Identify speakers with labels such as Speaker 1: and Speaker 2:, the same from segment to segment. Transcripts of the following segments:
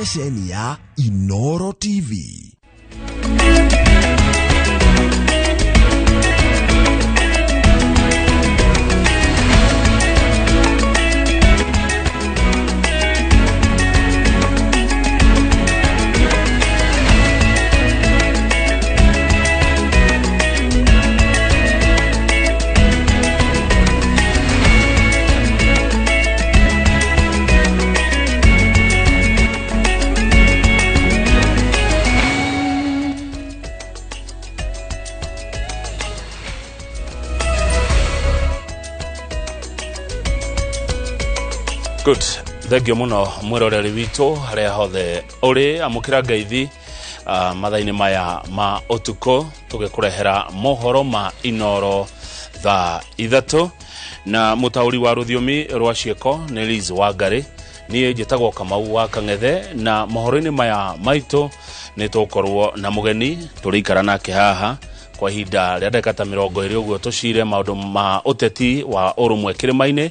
Speaker 1: Ceceni ya Inoro TV.
Speaker 2: Good. Thengio muno mwiroreri witũ harĩa hothe ũrĩ amũkĩra ngeithi mathaa-inĩ maya ma ũtukũ tũgĩkũrehera mohoro ma Inoro thaa 3 na mũtaũri wa rũthiomi rwa ciĩko nĩ Liz Wangari. Niĩ njĩtagwo Kamau wa Kang'ethe na mohoro-inĩ maya maitũ nĩ tũgũkorwo na mũgeni tũrĩikara nake haha kwa ihinda rĩa ndagĩka ta 20 ũguo tũcire maũndũ ma ũteti wa ũrũmwe kĩrĩma-inĩ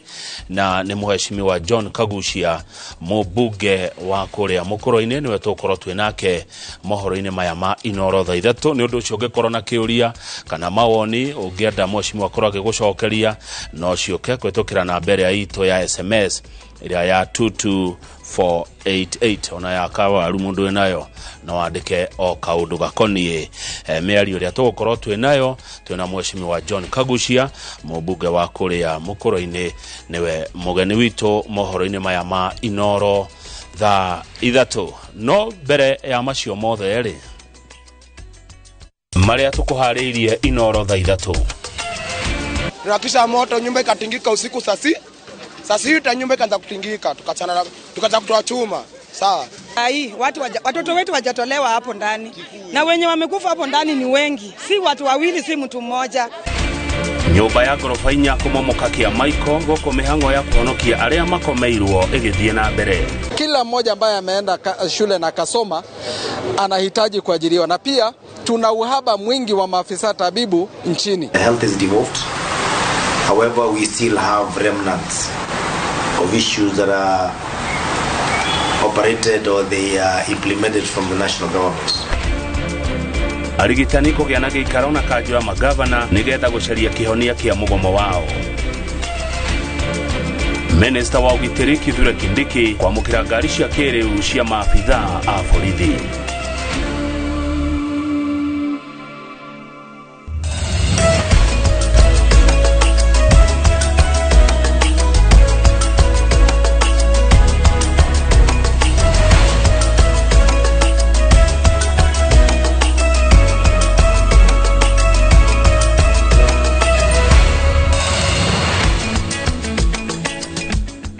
Speaker 2: na nĩ mũheshimiwa John Kaguchia mũmbunge wa kũrĩa mũkũrũ-inĩ nĩwe tũgũkorwo twĩ nake mohoro-inĩ maya ma Inoro thaa 3. Nĩ ũndũ ũcio ũngĩkorwo na kĩũria kana mawoni ũngĩenda mũheshimiwa akorwo agĩgũcokeria no ciũke kũhĩtũkĩra namba ĩrĩa itũ ya SMS ĩrĩa ya 22488 ona ya kawaru mundu wĩnayo no wandĩke o kaũndũ gakoniĩ mĩario ĩrĩa tũgũkorwo twĩ nayo. Twĩna mũheshimiwa John Kaguchia mũmbunge wa kũrĩa mũkũrũ-inĩ nĩwe mũgeni witũ mohoro-inĩ maya ma Inoro thaa 3. No mbere ya macio mothe rĩ, marĩa tũkũharĩirie Inoro thaa 3.
Speaker 3: Tunakisha moto nyumba ikatingika usiku saa sita nyumba ikaanza kutingika, tukachana tukaanza kutoa chuma. Sawa.
Speaker 4: Ai, watu watoto wetu wajatolewa hapo ndani. Na wenye wamekufa hapo ndani ni wengi. Si watu wawili, si mtu mmoja.
Speaker 2: Nyumba ya gorofa 4 kũmomoka kĩa Michael gũkũ mĩhang'o ya kũhonokia arĩa makomeirwo ĩgĩthiĩ na mbere.
Speaker 5: Kila mmoja ambaye ameenda shule na kasoma anahitaji kuajiriwa, na pia tuna uhaba mwingi wa maafisa tabibu nchini.
Speaker 6: The health is devolved. However, we still have remnants of issues that are operated or they are implemented from the national government.
Speaker 2: Arigitani kũgĩa na gĩikaro na kanjũ ya magavana nĩgetha gũcaria kĩhonia kĩa mũgomo wao. Minister wa ũgitĩri Kithure Kindiki kwamũkĩra ngari cia kĩrĩu cia maabithaa a borithi.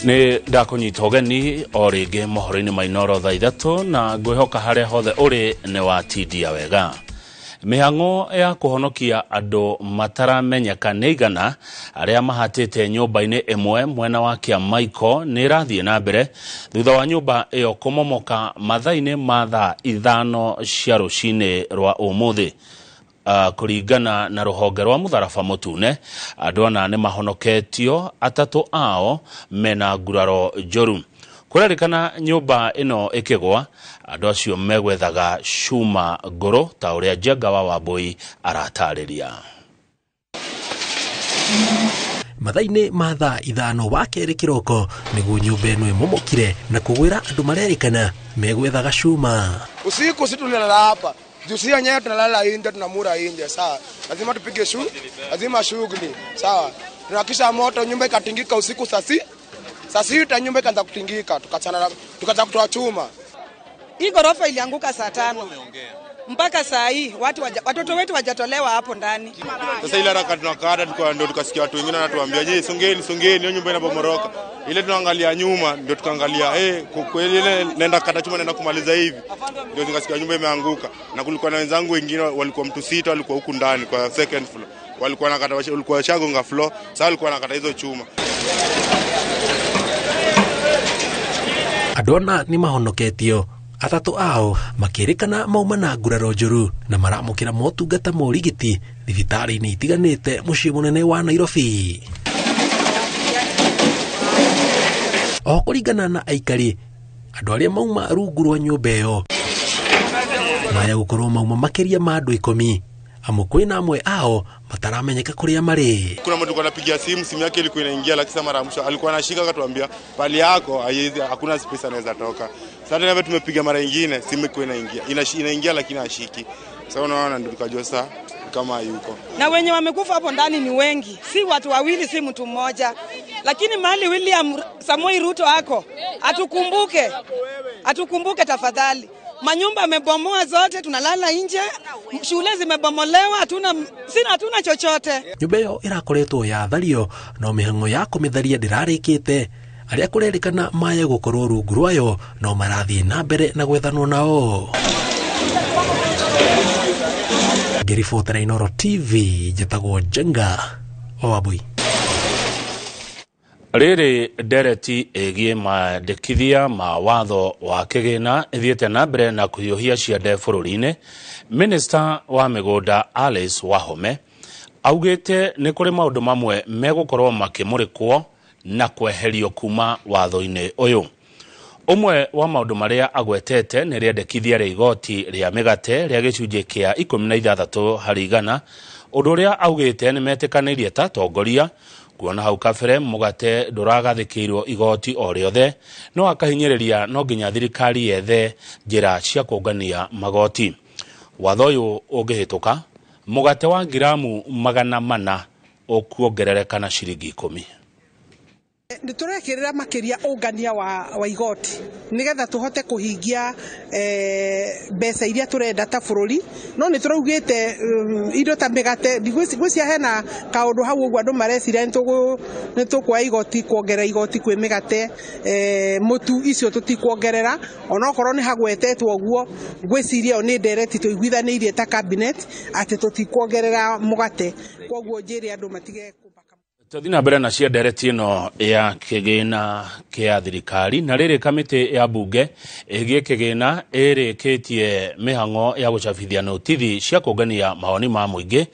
Speaker 2: Nĩ ndakũnyita ũgeni o rĩngĩ mohoro-inĩ ma Inoro thaa 3 na ngwĩhoka harĩa hothe ũrĩ nĩ watindia wega. Mĩhang'o ya kũhonokia andũ mataramenyeka nĩ igana arĩa mahatĩte nyũmba-inĩ ĩmwe mwena wa Kĩamaiko nĩ ĩrathiĩ na mbere thutha wa nyũmba ĩyo kũmomoka mathaa-inĩ ma thaa 5 cia rũcinĩ rwa ũmũthĩ. Kũringana na rũhonge rwa mũtharaba mũtune andũ ana nĩ mahonoketio, atatũ ao mena nguraro njũru. Kũrerĩkana nyũmba ĩno ĩkĩgwa andũ acio megwethaga cuma ngũrũ ta ũrĩa Njenga wa Wambui aratarĩria.
Speaker 7: Mathaa-inĩ ma thaa 5 wa kerĩ kĩroko nĩguo nyũmba ĩno ĩmomokire na kũgwĩra andũ marerĩkana megwethaga cuma.
Speaker 3: Usiku si tulilala hapa. Jusi yenyewe tunalala nje, tunamura nje, sawa. Lazima tupige lazima shughuli, sawa. Tunakisha moto nyumba ikatingika usiku saa sita nyumba ikaanza kutingika, tukachana tukaanza kutoa chuma.
Speaker 4: Hii gorofa ilianguka saa 5. Mpaka saa hii watu watoto wetu wajatolewa hapo ndani.
Speaker 8: Sasa ile haraka tunakata ndio tukasikia watu wengine wanatuambia, "Je, songeni songeni, hiyo nyumba inabomoroka." Ile tunaangalia nyuma ndio tukaangalia kweli ile nenda kata chuma nenda kumaliza hivi. Ndio tukasikia nyumba imeanguka. Na kulikuwa na wenzangu wengine walikuwa mtu 6 walikuwa huku ndani kwa second floor. Walikuwa nakata walikuwa shagonga floor, sasa walikuwa nakata hizo chuma.
Speaker 7: Andũ ana nĩ mahonoketio, atatũ ao makĩrĩkana mauma na nguraro njũru na maramũkĩra motungata ma ũrigiti thibitarĩ-inĩ itiganĩte mũciĩ mũnene wa Nairobi. O kũringana na aikari Andũ arĩa mauma rungu rwa nyũmba ĩyo maya gũkorwo mauma makĩria ma andũ 10, amu kwĩna amwe ao mataramenyeka kũrĩa marĩ.
Speaker 8: Kuna mtu anapigia simu, simu yake ilikuwa inaingia, lakini sasa mara mwisho alikuwa anashika akatuambia pali yako haiwezi, hakuna space anaweza toka. Sasa tena tumepiga mara nyingine, simu ilikuwa inaingia, inaingia lakini hashiki. Sasa unaona, ndio tukajua sasa kama yuko.
Speaker 4: Na wenye wamekufa hapo ndani ni wengi, si watu wawili, si mtu mmoja. Lakini mahali William Samoei Ruto ako, atukumbuke. Atukumbuke tafadhali. Manyumba yamebomoa zote, tunalala nje, shule zimebomolewa, hatuna chochote.
Speaker 7: Nyũmba ĩyo ĩrakoretwo yathario, no mĩhang'o ya kũmĩtharia ndĩrarĩkĩte. Arĩa kũrerĩkana maya gũkorwo rungu rwayo no marathiĩ na mbere na gwethanwo nao. Ngĩribotera Inooro TV, njĩtagwo Njenga Wambui.
Speaker 2: Rĩrĩ ndereti ĩgiĩ mandĩkithia ma watho wa kĩgĩna ĩthiĩte na mbere na kũhiũhia ciande bũrũri-inĩ. Minista wa mĩgũnda Alice Wahome augĩte nĩ kũrĩ maũndũ mamwe megũkorwo makĩmũrĩkwo na kweherio kuma watho-inĩ ũyũ. Ũmwe wa maũndũ marĩa agwetete nĩ rĩendekithia rĩa igoti rĩa mĩgate rĩa gĩcunjĩ kĩa 16 harĩ igana, ũndũ ũrĩa augĩte nĩ metĩkanĩirie ta atongoria kuona hau kabere mũgate ndũragathĩkĩirwo igoti o rĩothe, no akahinyĩrĩria no nginya thirikari yethe njĩra cia kũngania magoti. Watho ũyũ ũngĩhĩtũka, mũgate wa ngiramu 400 ũkuongerereka na ciringi 10.
Speaker 9: Nĩ tũrekĩrĩra makĩria ũngania wa igoti nĩgetha tũhote kũhingia mbeca iria tũrenda ta bũrũri. No nĩ tũraugĩte indo ta mĩgate, ngwĩciria hena kaũndũ hau ũguo andũ mareciria nĩ tũkuoya igoti, kuongerera igoti kwĩ mĩgate, mũtu icio tũtikuongerera, onokorwo nĩ hagwetetwo ũguo, ngwĩciria ĩyo nĩ ndereti tũiguithanĩirie ta cabinet atĩ tũtikuongerera mũgate. Koguo njĩre andũ matige.
Speaker 2: Tũthiĩ na mbere na cia ndereti ĩno ya kĩgĩna kĩa thirikari. Na rĩrĩ kamĩtĩ ya mbunge ĩgiĩ kĩgĩna ĩrĩkĩtie mĩhang'o ya gũcabithia notithi cia kũngania mawoni ma mũingĩ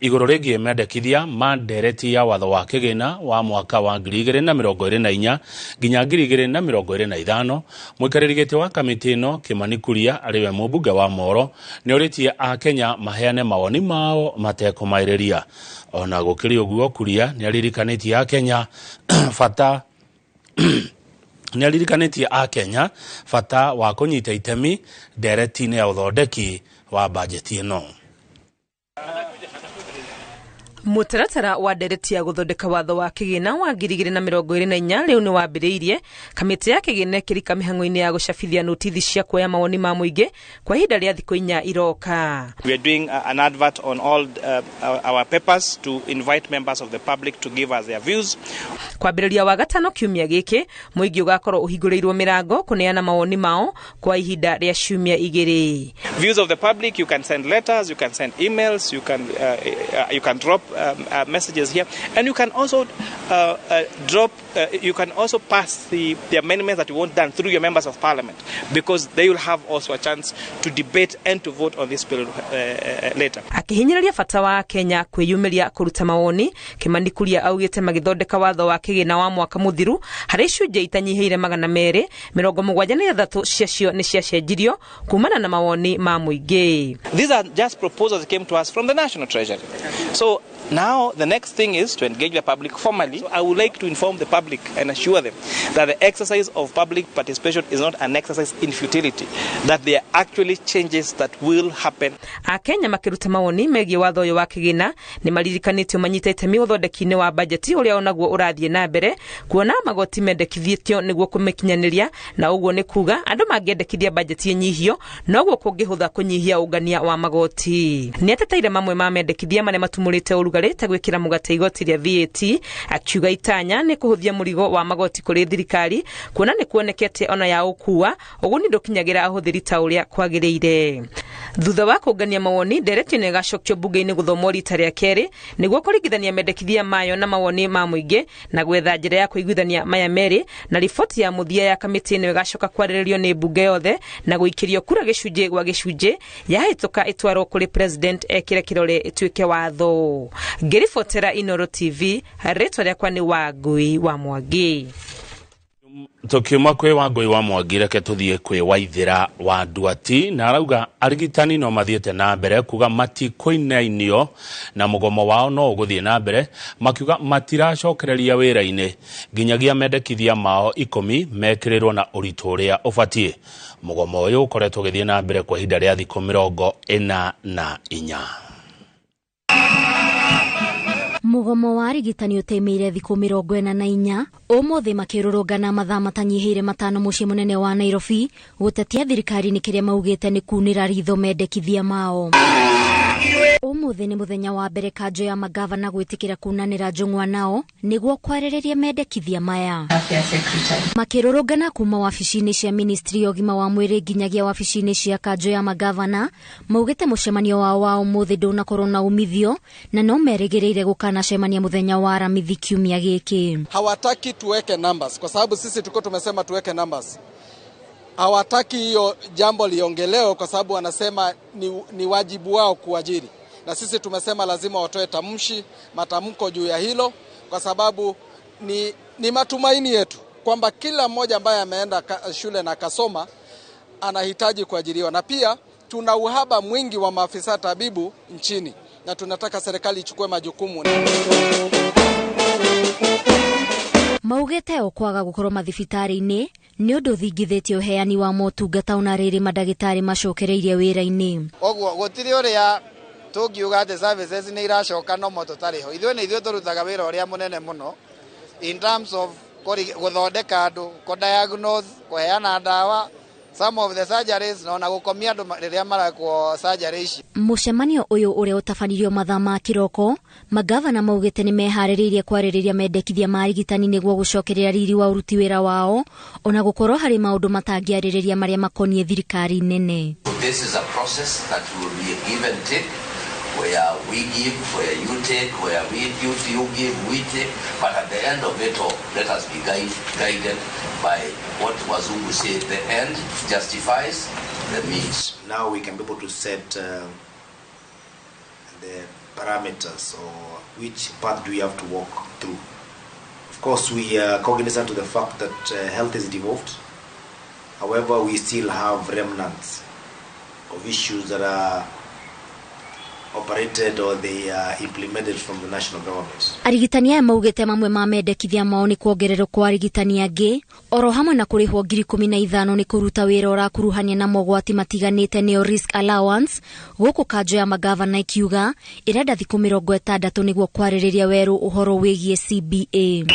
Speaker 2: igũrũ rĩgiĩ mendekithia ma ndereti ya watho wa kĩgĩna wa mwaka wa 2024 nginya 2025. Mũikarĩri gĩtĩ wa kamĩtĩ ĩno Kimani Kuria arĩ we mũmbunge wa Moro nĩ orĩtie Akenya maheane mawoni mao matekũmaĩrĩria. Ona gũkĩrĩ ũguo, Kuria nĩ aririkanĩtie Akenya bata nĩ aririkanĩtie Akenya bata wa kũnyita itemi ndereti-inĩ ya ũthondeki wa bajeti ĩno.
Speaker 10: Mũtaratara wa ndereti ya gũthondeka watho wa kĩgĩna wa 2024 rĩu nĩ wambĩrĩirie. Kamĩtĩ ya kĩgĩna ĩkĩrika mĩhang'o-inĩ ya gũcabithia notithi cia kuoya mawoni ma mũingĩ kwa ihinda rĩa thikũ 4 iroka.
Speaker 11: We are doing an advert on all our papers to invite members of the public to give us their views.
Speaker 10: Kwambĩrĩria wa gatano kiumia gĩkĩ, mũingĩ ũgakorwo ũhingũrĩirwo mĩrango kũneana mawoni mao kwa ihinda rĩa ciumia 2.
Speaker 11: Views of the public, you can send letters, you can send emails, you can drop messages here, and you can also you can also pass the amendments that you want done through your members of parliament, because they will have also a chance to debate and to vote on this bill later.
Speaker 10: Akihinyĩrĩria bata wa Kenya kwĩyumĩria kũruta mawoni, Kimani Kuria augĩte magĩthondeka watho wa kĩgĩna wa mwaka mũthiru harĩ icunjĩ itanyihĩire 276 ciacio nĩ ciacenjirio kumana na mawoni ma mũingĩ.
Speaker 11: These are just proposals that came to us from the National Treasury. So now the next thing is to engage the public formally. So I would like to inform the public and assure them that the exercise of public participation is not an exercise in futility, that there are actually changes that will happen.
Speaker 10: Akenya makiruta mawoni megiĩ watho ũyũ wa kĩgĩna nĩ maririkanĩtio manyite itemi ũthondeki-inĩ wa bajeti ũrĩa onaguo ũrathiĩ na mbere, kuona magoti mendekithĩtio nĩguo kũmĩkinyanĩria, na ũguo nĩ kuga andũ mangĩendekithia bajeti ĩnyihio noguo kũngĩhũtha kũnyihia ũngania wa magoti. Nĩateteire mamwe ma mendekithia marĩa matumũrĩte ũrugarĩ ta gwĩkĩra mũgate igoti rĩa VAT, akiuga itanya nĩ kũhũthia mũrigo wa magoti kũrĩ thirikari, kuona nĩ kuonekete ona ya ũkua ũguni ndũkinyagĩra ahũthĩri ta ũrĩa kwagĩrĩire. Thutha wa kũngania mawoni, ndereti ĩno ĩgacokio bunge-inĩ gũthomwo rita rĩa kerĩ nĩguo kũringithania mendekithia mayo na mawoni ma mũingĩ na gwetha njĩra ya kũiguithania maya merĩ, na riboti ya mũthia ya kamĩtĩ ĩno ĩgacoka kwarĩrĩrio nĩ mbunge yothe na gũikĩrio kura gĩcunjĩ gwa gĩcunjĩ, yahĩtũka ĩtwarwo kũrĩ president ekĩre kĩrore ĩtuĩke watho. Ngĩribotera Inooro TV, rĩtwa rĩakwa nĩ Wangui wa Mwangi.
Speaker 2: Tukiuma kwi Wangui wa Mwangi, reke tuthie kwi Waithira wa Nduati, na arauga arigitani no mathiete na mbere kuga matikuinainio na mugomo wao no uguthie na mbere, makiuga matiracokereria wira-ini nginyagia mendekithia mao 10 mekirirwo na uritu uria ubatie. Mugomo uyu ukoretwo ugithie na mbere kwa ihinda ria thiku 44.
Speaker 12: Mugomo wa arigitani utemeire thiku 44 umuthi makirurungana mathaa matanyihiire 5 mucii munene wa Nairobi gutetia thirikari ni kiria maugite ni kunira ritho mendekithia mao. Umuthi ni muthenya wa mbere kanjo ya magavana gwitikira kunanira njung'wa nao niguo kwaririria mendekithia maya. Makirurungana kuma wabici-ini cia ministry ya ugima wa mwiri nginyagia wabici-ini cia kanjo ya magavana maugite mucemanio wao wa umuthi ndunakorwo na umithio na no merigiriire gukanacemania muthenya wa Aramithi kiumia giki.
Speaker 5: Hawataki tuweke numbers kwa sababu sisi tuko tumesema tuweke numbers. Hawataki hiyo jambo liongelewe kwa sababu wanasema ni wajibu wao kuajiri. Na sisi tumesema lazima watoe matamko juu ya hilo kwa sababu ni matumaini yetu kwamba kila mmoja ambaye ameenda shule na kasoma anahitaji kuajiriwa. Na pia tuna uhaba mwingi wa maafisa tabibu nchini na tunataka serikali ichukue majukumu.
Speaker 12: Maugite o kwaga gukorwo mathibitari-ini ni undu thingithitie uheani wa motungata ona riri mandagitari macokereirie wira-ini.
Speaker 13: Oguo gutiri uria tungiuga ati services ni iracoka no mo tutari ho. Ithuĩ nĩ ithuĩ tũrutaga wĩra ũrĩa mũnene mũno in terms of gũthondeka andũ, kũ-diagnose, kũheana ndawa, some of the surgeries na ona gũkomia andũ rĩrĩa marakwo surgery ici.
Speaker 12: Mũcemanio ũyũ ũrĩa ũtabanirio mathaa ma kĩroko, magavana maugĩte nĩ meharĩrĩirie kwarĩrĩria mendekithia ma arigitani nĩguo gũcokereria riri wa ũruti wĩra wao ona gũkorwo harĩ maũndũ matangĩarĩrĩria marĩa makoniĩ thirikari nene.
Speaker 14: This is a process that will be a give and take, where we give, where you take, where we give, you give, we take. But at the end of it all, let us be guided by what Wazungu say, the end justifies the means.
Speaker 6: Now we can be able to set the parameters or which path do we have to walk through. Of course, we are cognizant to the fact that health is devolved. However, we still have remnants of issues that are operated or they are implemented from the national government.
Speaker 12: Arigitani aya maugite mamwe ma mendekithia mao ni kuongererwo kwa arigitani angi oro hamwe na kurihwo 15,000 ni kuruta wira urakuruhania na mogwati matiganite nio risk allowance, guku kanjo ya magavana ikiuga irenda thiku 60 niguo kwaririria weru uhoro wigie CBA.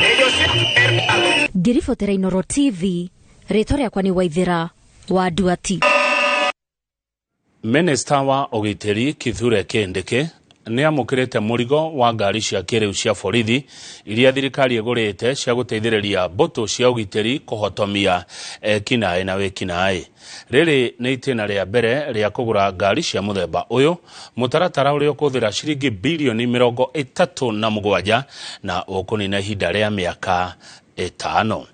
Speaker 12: Ngiribotera Inooro TV, ritwa riakwa ni Waithira wa Nduati.
Speaker 2: Minista wa ũgitĩri Kithure Kindiki nĩ amũkĩrĩte mũrigo wa ngari cia kĩrĩu cia borithi iria thirikari ĩgũrĩte cia gũteithĩrĩria mbũtũ cia ũgitĩri kũhotomia ekinaĩ na wĩkinaĩ. Rĩrĩ nĩ itĩna rĩa mbere rĩa kũgũra ngari cia mũthemba ũyũ, mũtaratara ũrĩa ũkũhũthĩra ciringi bilioni 37 na ũkũnina ihinda rĩa mĩaka 5.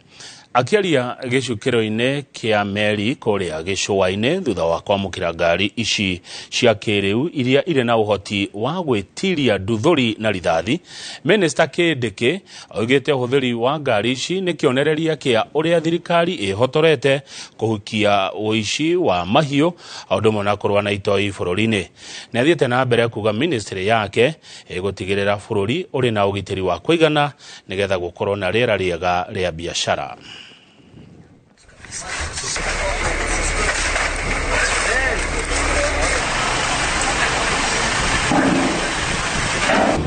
Speaker 2: Akiaria gĩcukĩro-inĩ kĩa meri kũrĩa gĩcũa-inĩ thutha wa kwamũkĩra ngari ici cia kĩrĩu iria irĩ na ũhoti wa gwĩtiria nduthũri na rithathi, Minista Kindiki oigĩte ũhũthĩri wa ngari ici nĩ kĩonereria kĩa ũrĩa thirikari ĩhotorete kũhukia ũici wa mahiũ o ũndũ ũmwe na kũrũa na itoi bũrũri-inĩ. Nĩ athiĩte na mbere kuga ministry yake ĩgũtigĩrĩra bũrũri ũrĩ na ũgitĩri wa kũigana nĩgetha gũkorwo na rĩera rĩega rĩa biacara.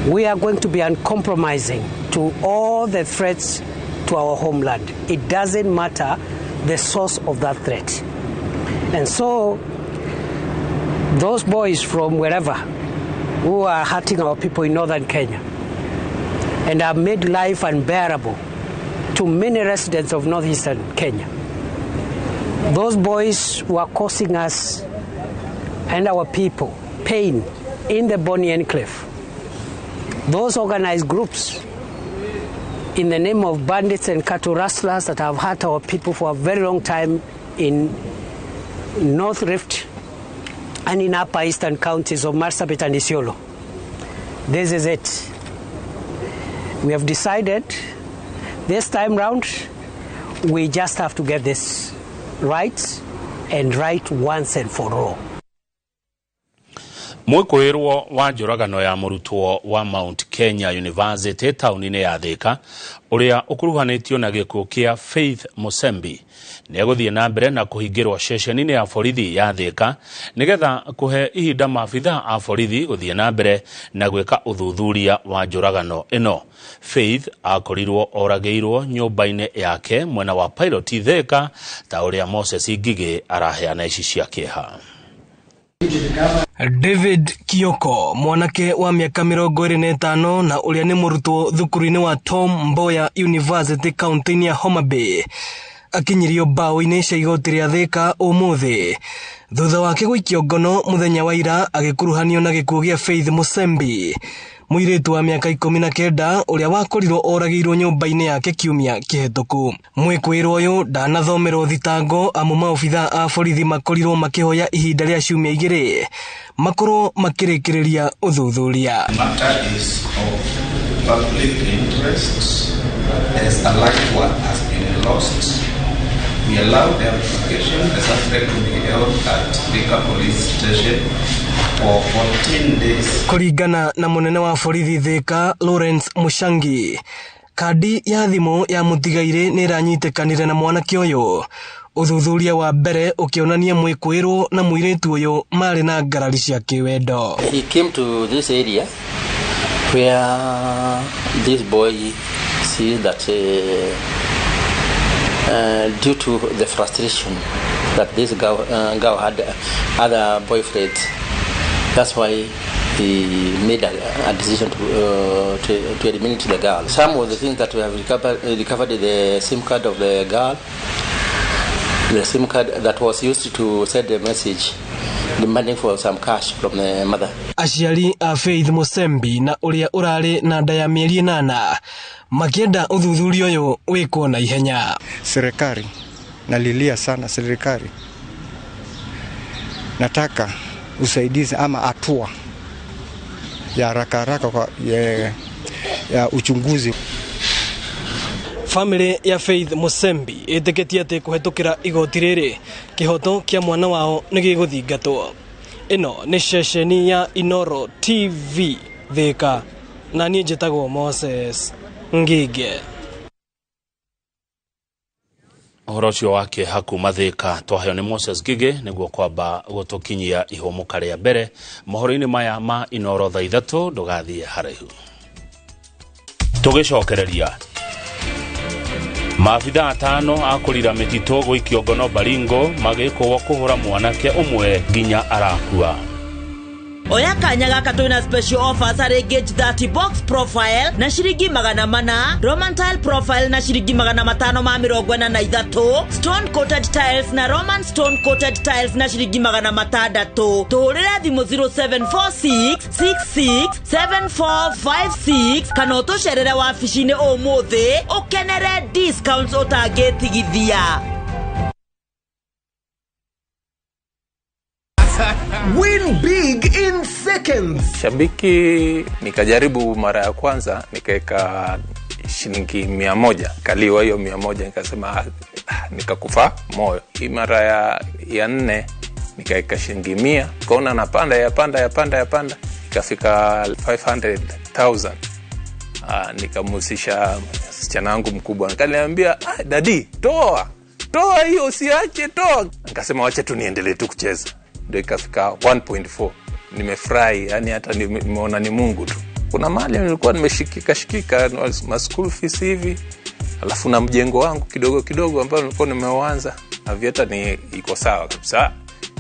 Speaker 15: We are going to be uncompromising to all the threats to our homeland. It doesn't matter the source of that threat. And so those boys from wherever who are hurting our people in northern Kenya and have made life unbearable to many residents of northeastern Kenya, those boys who are causing us and our people pain in the Boni Enclave, those organized groups in the name of bandits and cattle rustlers that have hurt our people for a very long time in North Rift and in upper eastern counties of Marsabit and Isiolo. This is it. We have decided this time round We just have to get this right and right once and for all.
Speaker 2: Mwĩkũĩrwo wa njũragano ya mũrutwo wa Mount Kenya University taũni-inĩ ya Thika ũrĩa ũkuruhanĩtio na gĩkuũ kĩa Faith Musembi nĩegũthiĩ na mbere na kũhingĩrwo ceceni-inĩ ya borithi ya Thika nĩgetha kũhe ihinda maabitha a borithi gũthiĩ na mbere na gwĩka ũthuthuria wa njũragano ĩno. Faith akorirwo oragĩirwo nyũmba-inĩ yake mwena wa Pilot Thika ta ũrĩa Moses Ngigĩ araheana ici cia kĩeha.
Speaker 16: David Kioko mwanake wa mĩaka 25 na ũrĩa nĩ mũrutwo thukuru-inĩ wa Tom Mboya University kaunti-inĩ ya Homa Bay akinyirio mbaũ-inĩ cia igoti rĩa Thika ũmũthĩ thutha wake gũikio ngono mũthenya wa ira agĩkuruhanio na gĩkuũ gĩa Faith Musembi mũirĩtu wa mĩaka 19 ũrĩa wakorirwo oragĩirwo nyũmba-inĩ yake kiumia kĩhetũku. Mwĩkũĩrwo ũyũ ndanathomerwo thitango amu maobitha a borithi makorirwo makĩhoya ihinda rĩa ciumia 2 makorwo makĩrĩkĩrĩria ũthuthuria.
Speaker 17: Matter is of public interest as a life one has been lost. We allow the application, the suspect to be held at Thika Police Station for 14 days.
Speaker 16: Kũringana na mũnene wa borithi Thika Lawrence Mushangi, kandi ya thimũ ya mũtigairĩ nĩ ĩranyitĩkanire na mwanake ũyũ. Ũthuthuria wa mbere ũkĩonania mwĩkũĩrwo na mũirĩtu ũyũ marĩ na ngarari cia kĩwendo.
Speaker 18: He came to this area where this boy sees that due to the frustration that this girl had other boyfriends, that's why he made a decision to eliminate the girl. Some of the things that we have recovered the SIM card of the girl, the SIM card that was used to send a message demanding for some cash from the mother.
Speaker 16: Aciari a Faith Musembi na ũrĩa ũrarĩ na nda ya mĩeri 8 makĩenda ũthuthuria ũyũ wĩkwo na ihenya.
Speaker 19: Serikali, nalilia sana serikali, nataka usaidizi ama hatua ya haraka haraka kwa ya uchunguzi.
Speaker 16: Family ya Faith Musembi ĩtĩkĩtie atĩ kũhetũkĩra igoti rĩrĩ kĩhoto kĩa mwana wao nĩ gĩgũthingatwo. Ĩno nĩ ceceni ya Inoro TV Thika na niĩ njĩtagwo Moses Ngige.
Speaker 2: Ũhoro ũcio wa kĩeha kuma Thika twaheo nĩ Moses Ngige nĩguo kwamba gũtũkinyia ihũmũka rĩa mbere mohoro-inĩ maya ma Inoro thaa 3. Ndũgathiĩ haraihu. Tũgĩcokereria maabitha 5 a kũrira mĩtitũ gũikio ngono Baringo magĩkũwo kũhũra mwanake ũmwe nginya arakua.
Speaker 20: Oya kanya gaka twina special offers harĩ Gauge 30 box profile na shiringi 400, Roman tile profile na shiringi 543, stone coated tiles na Roman stone coated tiles na shiringi 600. Tũhũrĩre thimũ 0746 66 7456 kana ũtũcerere wabici-inĩ ũmũthĩ ũkenere discounts ũtangĩtigithia.
Speaker 21: Win big in seconds.
Speaker 22: Shabiki nikajaribu mara ya kwanza nikaweka shilingi 100, kaliwa hiyo 100, nikasema nikakufa moyo. Hii mara ya 4 nikaweka shilingi 100, kaona napanda yapanda ikafika 500,000. Nikamhusisha msichana wangu mkubwa, nikaniambia daddy toa hiyo usiache toa. Nikasema wacha tu niendelee tu kucheza. Ndio ikafika 1.4. Nimefurahi, yani hata nimeona ni Mungu tu. Kuna mahali nilikuwa nimeshikika ma school fees hivi, alafu na mjengo wangu kidogo kidogo ambao nilikuwa nimeuanza. Aviator ni iko sawa kabisa,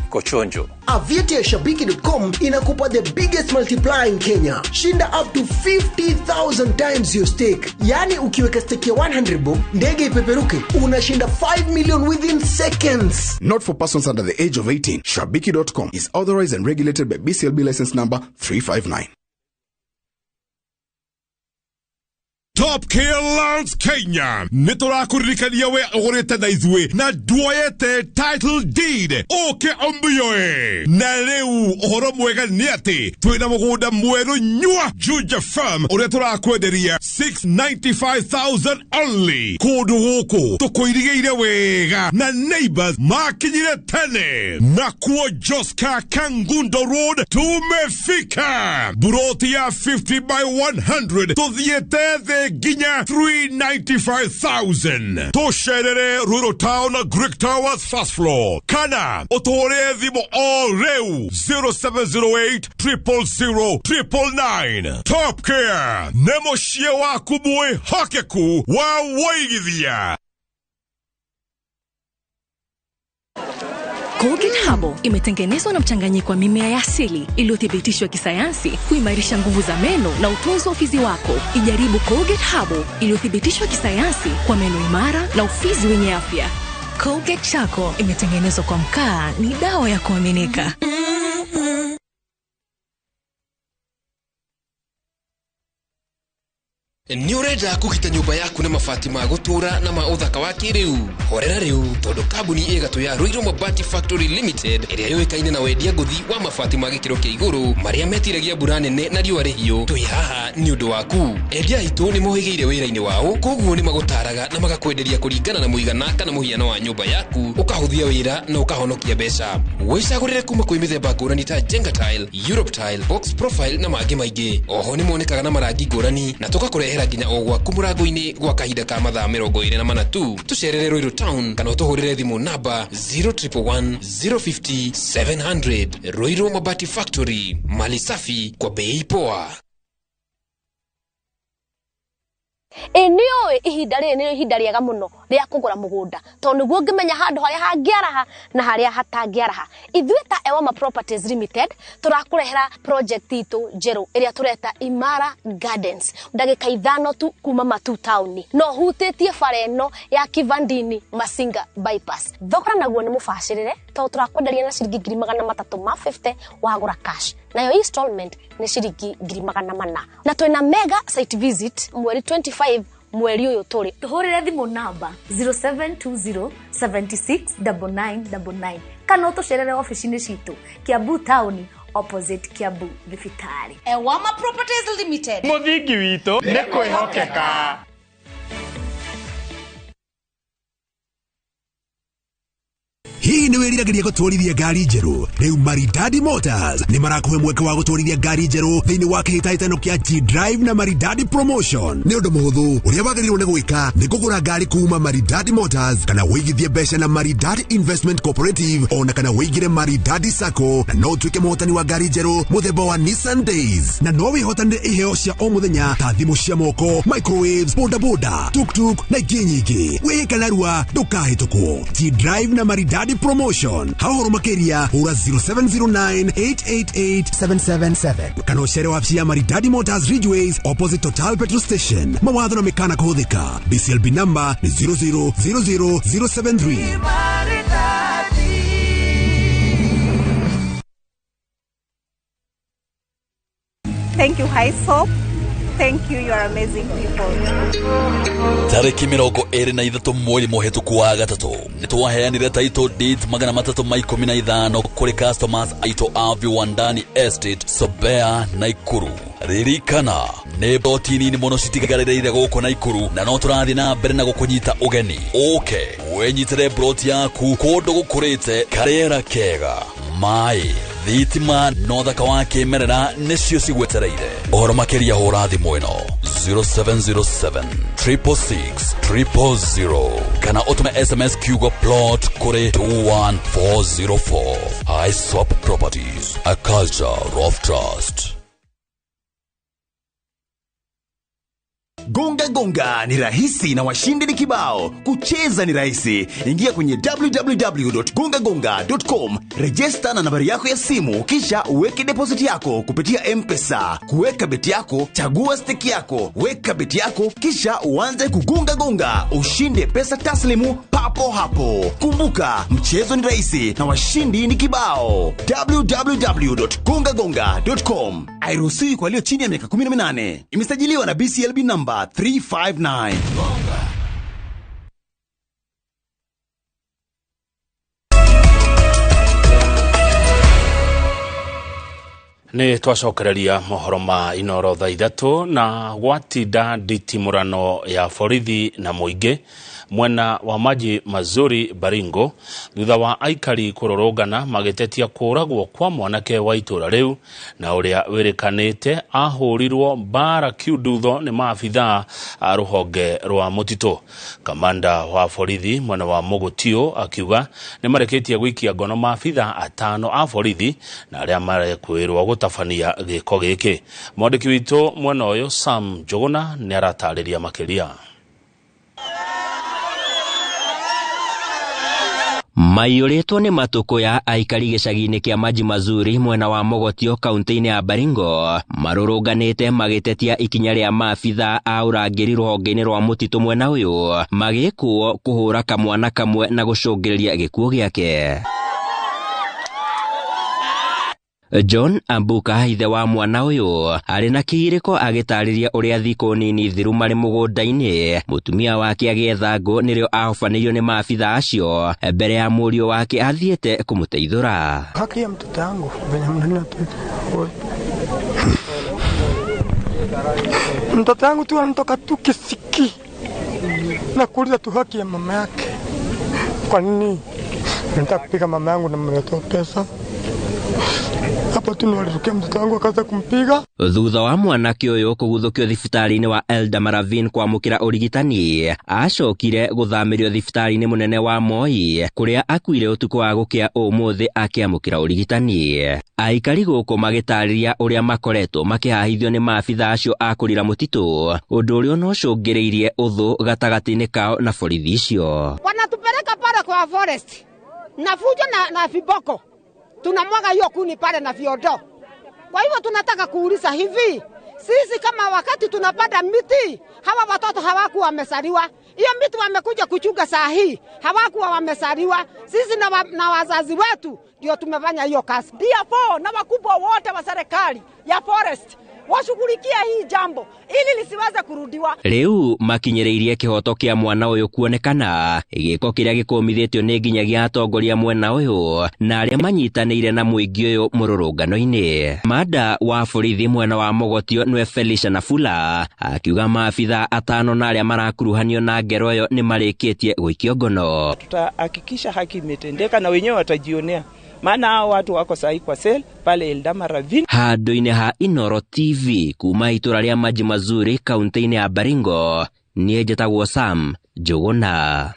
Speaker 22: iko chonjo.
Speaker 21: Aviator Shabiki.com inakupa the biggest multiplier in Kenya. Shinda up to 50,000 times your stake. Yani ukiweka stake ya 100 bob, ndege ipeperuke, unashinda 5 million within seconds.
Speaker 23: Not for persons under the age of 18. Shabiki.com is authorized and regulated by BCLB license number 359.
Speaker 1: Top Care Lands Kenya nĩ tũrakũririkania we ũgũrĩte na ithuĩ na nduoyete title deed ũke ũmĩoe. Na rĩu ũhoro mwega nĩ atĩ twĩna mũgũnda mwerũ nyua Juja Farm ũrĩa tũrakwenderia 695,000 only. Kũndũ gũkũ tũkũirigĩire wega na neighbors makinyire tene. Nakuo Joska Kangundo Road tumefika. Buroti ya 50 by 100 tuthiĩte thĩ nginya 395,000. Tũcerere Ruiru Town Greek Towers first floor kana ũtũhũrĩre thimũ o rĩu 0708 000 999. Top Care nĩ mũciĩ waku mwĩhokeku wa wũigithia.
Speaker 3: Colgate Herbal imetengenezwa na mchanganyiko wa mimea ya asili iliyothibitishwa kisayansi kuimarisha nguvu za meno na utunzi wa ufizi wako. Ijaribu Colgate Herbal iliyothibitishwa kisayansi kwa meno imara na ufizi wenye afya. Colgate Charcoal imetengenezwa kwa mkaa, ni dawa ya kuaminika.
Speaker 8: Nĩ ũrenda kũgita nyũmba yaku na mabati ma gũtũũra na ma ũthaka wa kĩrĩu? Horera rĩu tondũ kambuni ĩgatũ ya Ruiru Mabati Factory Limited ĩrĩa yũĩkaine na wendia ngũthi wa mabati ma gĩkĩro kĩa igũrũ marĩa metiragia mbura nene na riũa rĩhiũ, twĩ haha nĩ ũndũ waku. Endia aitũ nĩ mohĩgĩire wĩra-inĩ wao, koguo nĩ magũtaraga na magakwenderia kũringana na mũigana kana mũhiano wa nyũmba yaku, ũkahũthia wĩra na ũkahonokia mbeca. Wĩcagũrĩre kuma kwĩ mĩthemba ngũrani ta Jenga Tile, Europe Tile, Box Profile na mangĩ maingĩ. Oho nĩ monekaga na marangi ngũrani na tũgakũrehera nginya o gwaku mũrango-inĩ gwa kahinda ka mathaa 24 tu. Tũcerere Ruiru Town kana ũtũhũrĩre thimũ namba 0111 050 700. Ruiru Mabati Factory, mali safi kwa bei poa.
Speaker 24: Ĩ nĩ ũĩ ihinda rĩrĩ nĩ ihinda rĩega mũno rĩa kũgũra mũgũnda tondũ nĩguo ũngĩmenya handũ harĩa hangĩaraha na harĩa hatangĩaraha. Ithuĩ ta Ewama Properties Limited tũrakũrehera project itũ njerũ ĩrĩa tũreta Imara Gardens, ndagĩka 5 tu kuma Matu Town, no hutĩtie bara ĩno ya Kivandini Masinga bypass. Thogora naguo nĩ mũbacĩrĩre tondũ tũrakwenderia na ciringi 350,000 wagũra cash, nayo installment nĩ ciringi 400,000, na twĩna mega site visit mweri 25 mweri ũyũ tũrĩ.
Speaker 25: Tũhũrĩre thimũ namba 0720 76 9999 kana ũtũcerere ofici-inĩ citũ Kiambu Town opposite Kiambu Thibitarĩ.
Speaker 26: Ewama Properties Limited,
Speaker 27: mũthingi witũ nĩ kwĩhokeka.
Speaker 28: Hihi nĩ wĩriragĩria gũtwarithia ngari njerũ? Rĩu Maridadi Motors nĩ marakũhe mweke wa gũtwarithia ngari njerũ thĩinĩ wa kĩhĩtahĩtano kĩa G-Drive na Maridadi Promotion. Nĩ ũndũ mũhũthũ, ũrĩa wagĩrĩirwo nĩ gwĩka nĩ kũgũra ngari kuma Maridadi Motors kana wĩigithie mbeca na Maridadi Investment Cooperative ona kana wĩigire Maridadi Sacco, na no ũtuĩke mũhotani wa ngari njerũ mũthemba wa Nissan Days, na no wĩhotanĩre iheo cia o mũthenya ta thimũ cia moko, microwaves, bodaboda, tuktuk na ingĩ nyingĩ. Wĩĩka narua ndũkahĩtũkwo. G-Drive na Maridadi Promotion. Hahoro makiria hura 0709 888 777 kana ũcere wabici ya Maridadi Motors Ridgeways opposite Total Petrol Station. Mawatho na mĩkana kũhũthĩka. BCLB number ni 0000073.
Speaker 29: Thank you, High Soap. Thank you, you are amazing people.
Speaker 30: Tarĩki 23 mweri mũhĩtũku wa gatatũ nĩtwaheanire title deeds 315 kũrĩ customers aitũ a Viwandani Estate, Sobea, Naikuru. Ririkana nĩ mboti nini mũno citigarĩrĩire gũkũ Naikuru na no tũrathiĩ na mbere na gũkũnyita ũgeni. Ũke wĩnyitĩre mburoti yaku kũndũ gũkũrĩte, karĩera kega, maĩ, thitima na ũthaka wa kĩmerera nĩcio cigwetereire. Ũhoro makĩria hũra thimũ ĩno 0707 666 000 kana ũtũme SMS kiugo plot kũrĩ 21404. Isop Properties, a culture of trust.
Speaker 31: Gonga gonga ni rahisi na washindi ni kibao. Kucheza ni rahisi. Ingia kwenye www.gongagonga.com, register na nambari yako ya simu, kisha uweke deposit yako kupitia M-Pesa. Kuweka beti yako, chagua stake yako, weka beti yako, kisha uanze kugonga gonga. Ushinde pesa taslimu papo papo hapo. Kumbuka, mchezo ni rahisi na washindi ni kibao. www.gongagonga.com. Hairuhusiwi kwa walio chini ya miaka 18. Imesajiliwa na BCLB number 359.
Speaker 2: Nĩ twacokereria mohoro ma Inoro thaa 3 na gwatinda nditimũrano ya borithi na mũingĩ mwena wa Maji Mazuri Baringo thutha wa aikari kũrũrũngana magĩtetia kũragwo kwa mwanake wa itũra rĩu na ũrĩa wĩrĩkanĩte ahũrirwo mbara kiundutho nĩ maabithaa a rũhonge rwa mũtitũ. Kamanda wa borithi mwena wa Mogotio akiuga nĩ marĩkĩtie gũikia ngono maabithaa 5 a borithi na arĩa marekwĩrwo gũtabania gĩko gĩkĩ. Mwandĩki witũ mwena ũyũ Sam Njuguna nĩ aratarĩria makĩria.
Speaker 4: Maiyũrĩtwo nĩ matukũ ya aikari gĩcagi-inĩ kĩa Maji Mazuri mwena wa Mogotio kaunti-inĩ ya Baringo marũrũnganĩte magĩtetia ikinya rĩa maabithaa a ũrangĩri rũhonge-inĩ rwa mũtitũ mwena ũyũ magĩkũo kũhũra kamwana kamwe na gũcũngĩrĩria gĩkuũ gĩake. John Ambuka ithe wa mwana ũyũ arĩ na kĩhirĩko agĩtarĩria ũrĩa thikũ nini thiru marĩ mũgũnda-inĩ mũtumia wake agĩetha ngũ nĩrĩo ahobanĩirio nĩ maabithaa acio mbere ya mũriũ wake athiĩte kũmũteithũra.
Speaker 5: Haki ya mtoto wangu venye mnanina tu. Mtoto wangu tu anatoka tu kisiki na kuuliza tu haki ya mama yake. Kwa nini nataka kupiga mama yangu na mletoa pesa? Hapo tu nilirukia mtoto wangu akaanza kumpiga.
Speaker 4: Thutha wa mwanake ũyũ kũguthũkio thibitarĩ-inĩ wa Eldama Ravine kwamũkĩra ũrigitani acokire gũthamĩrio thibitarĩ-inĩ mũnene wa Moi kũrĩa akuire ũtukũ wa gũkĩa ũmũthĩ akĩamũkĩra ũrigitani. Aikari gũkũ magĩtarĩria ũrĩa makoretwo makĩhahithio nĩ maabithaa acio a kũrira mũtitũ ũndũ ũrĩa onocũngĩrĩirie ũthũ gatagatĩ-inĩ kao na borithi icio.
Speaker 6: Wanatupeleka pale kwa forest na fujo na viboko, tunamwaga hiyo kuni pale na viodo. Kwa hivyo tunataka kuuliza hivi, sisi kama wakati tunapanda miti, hawa watoto hawakuwa wamesaliwa. Hiyo miti wamekuja kuchunga saa hii, hawakuwa wamesaliwa. Sisi na wazazi wetu ndio tumefanya hiyo kazi.
Speaker 7: DFO na wakubwa wote wa serikali ya forest washughulikia hii jambo ili lisiweze kurudiwa.
Speaker 4: Riu makinyĩrĩirie kĩhoto kĩa mwana ũyũ kuonekana gĩko kĩrĩa gĩkũmithĩtio nĩ nginyagia atongoria mwena ũyũ na arĩa manyitanĩire na mũingĩ ũyũ mũrũrũngano-inĩ. Mada wa borithi mwena wa Mogotio nĩwe Felicia Nafula akiuga maabithaa 5 na arĩa marakuruhanio na ngero ĩyo nĩ marĩkĩtie gũikio ngono.
Speaker 9: Tutahakikisha haki imetendeka na wenyewe watajionea, maana hao watu wako sahi kwa sel pale Eldama Ravine.
Speaker 4: Handũ-inĩ ha Inoro TV kuma itũra rĩa Maji Mazuri kaunti-inĩ ya Baringo, niĩ njĩtagwo Sam Njuguna.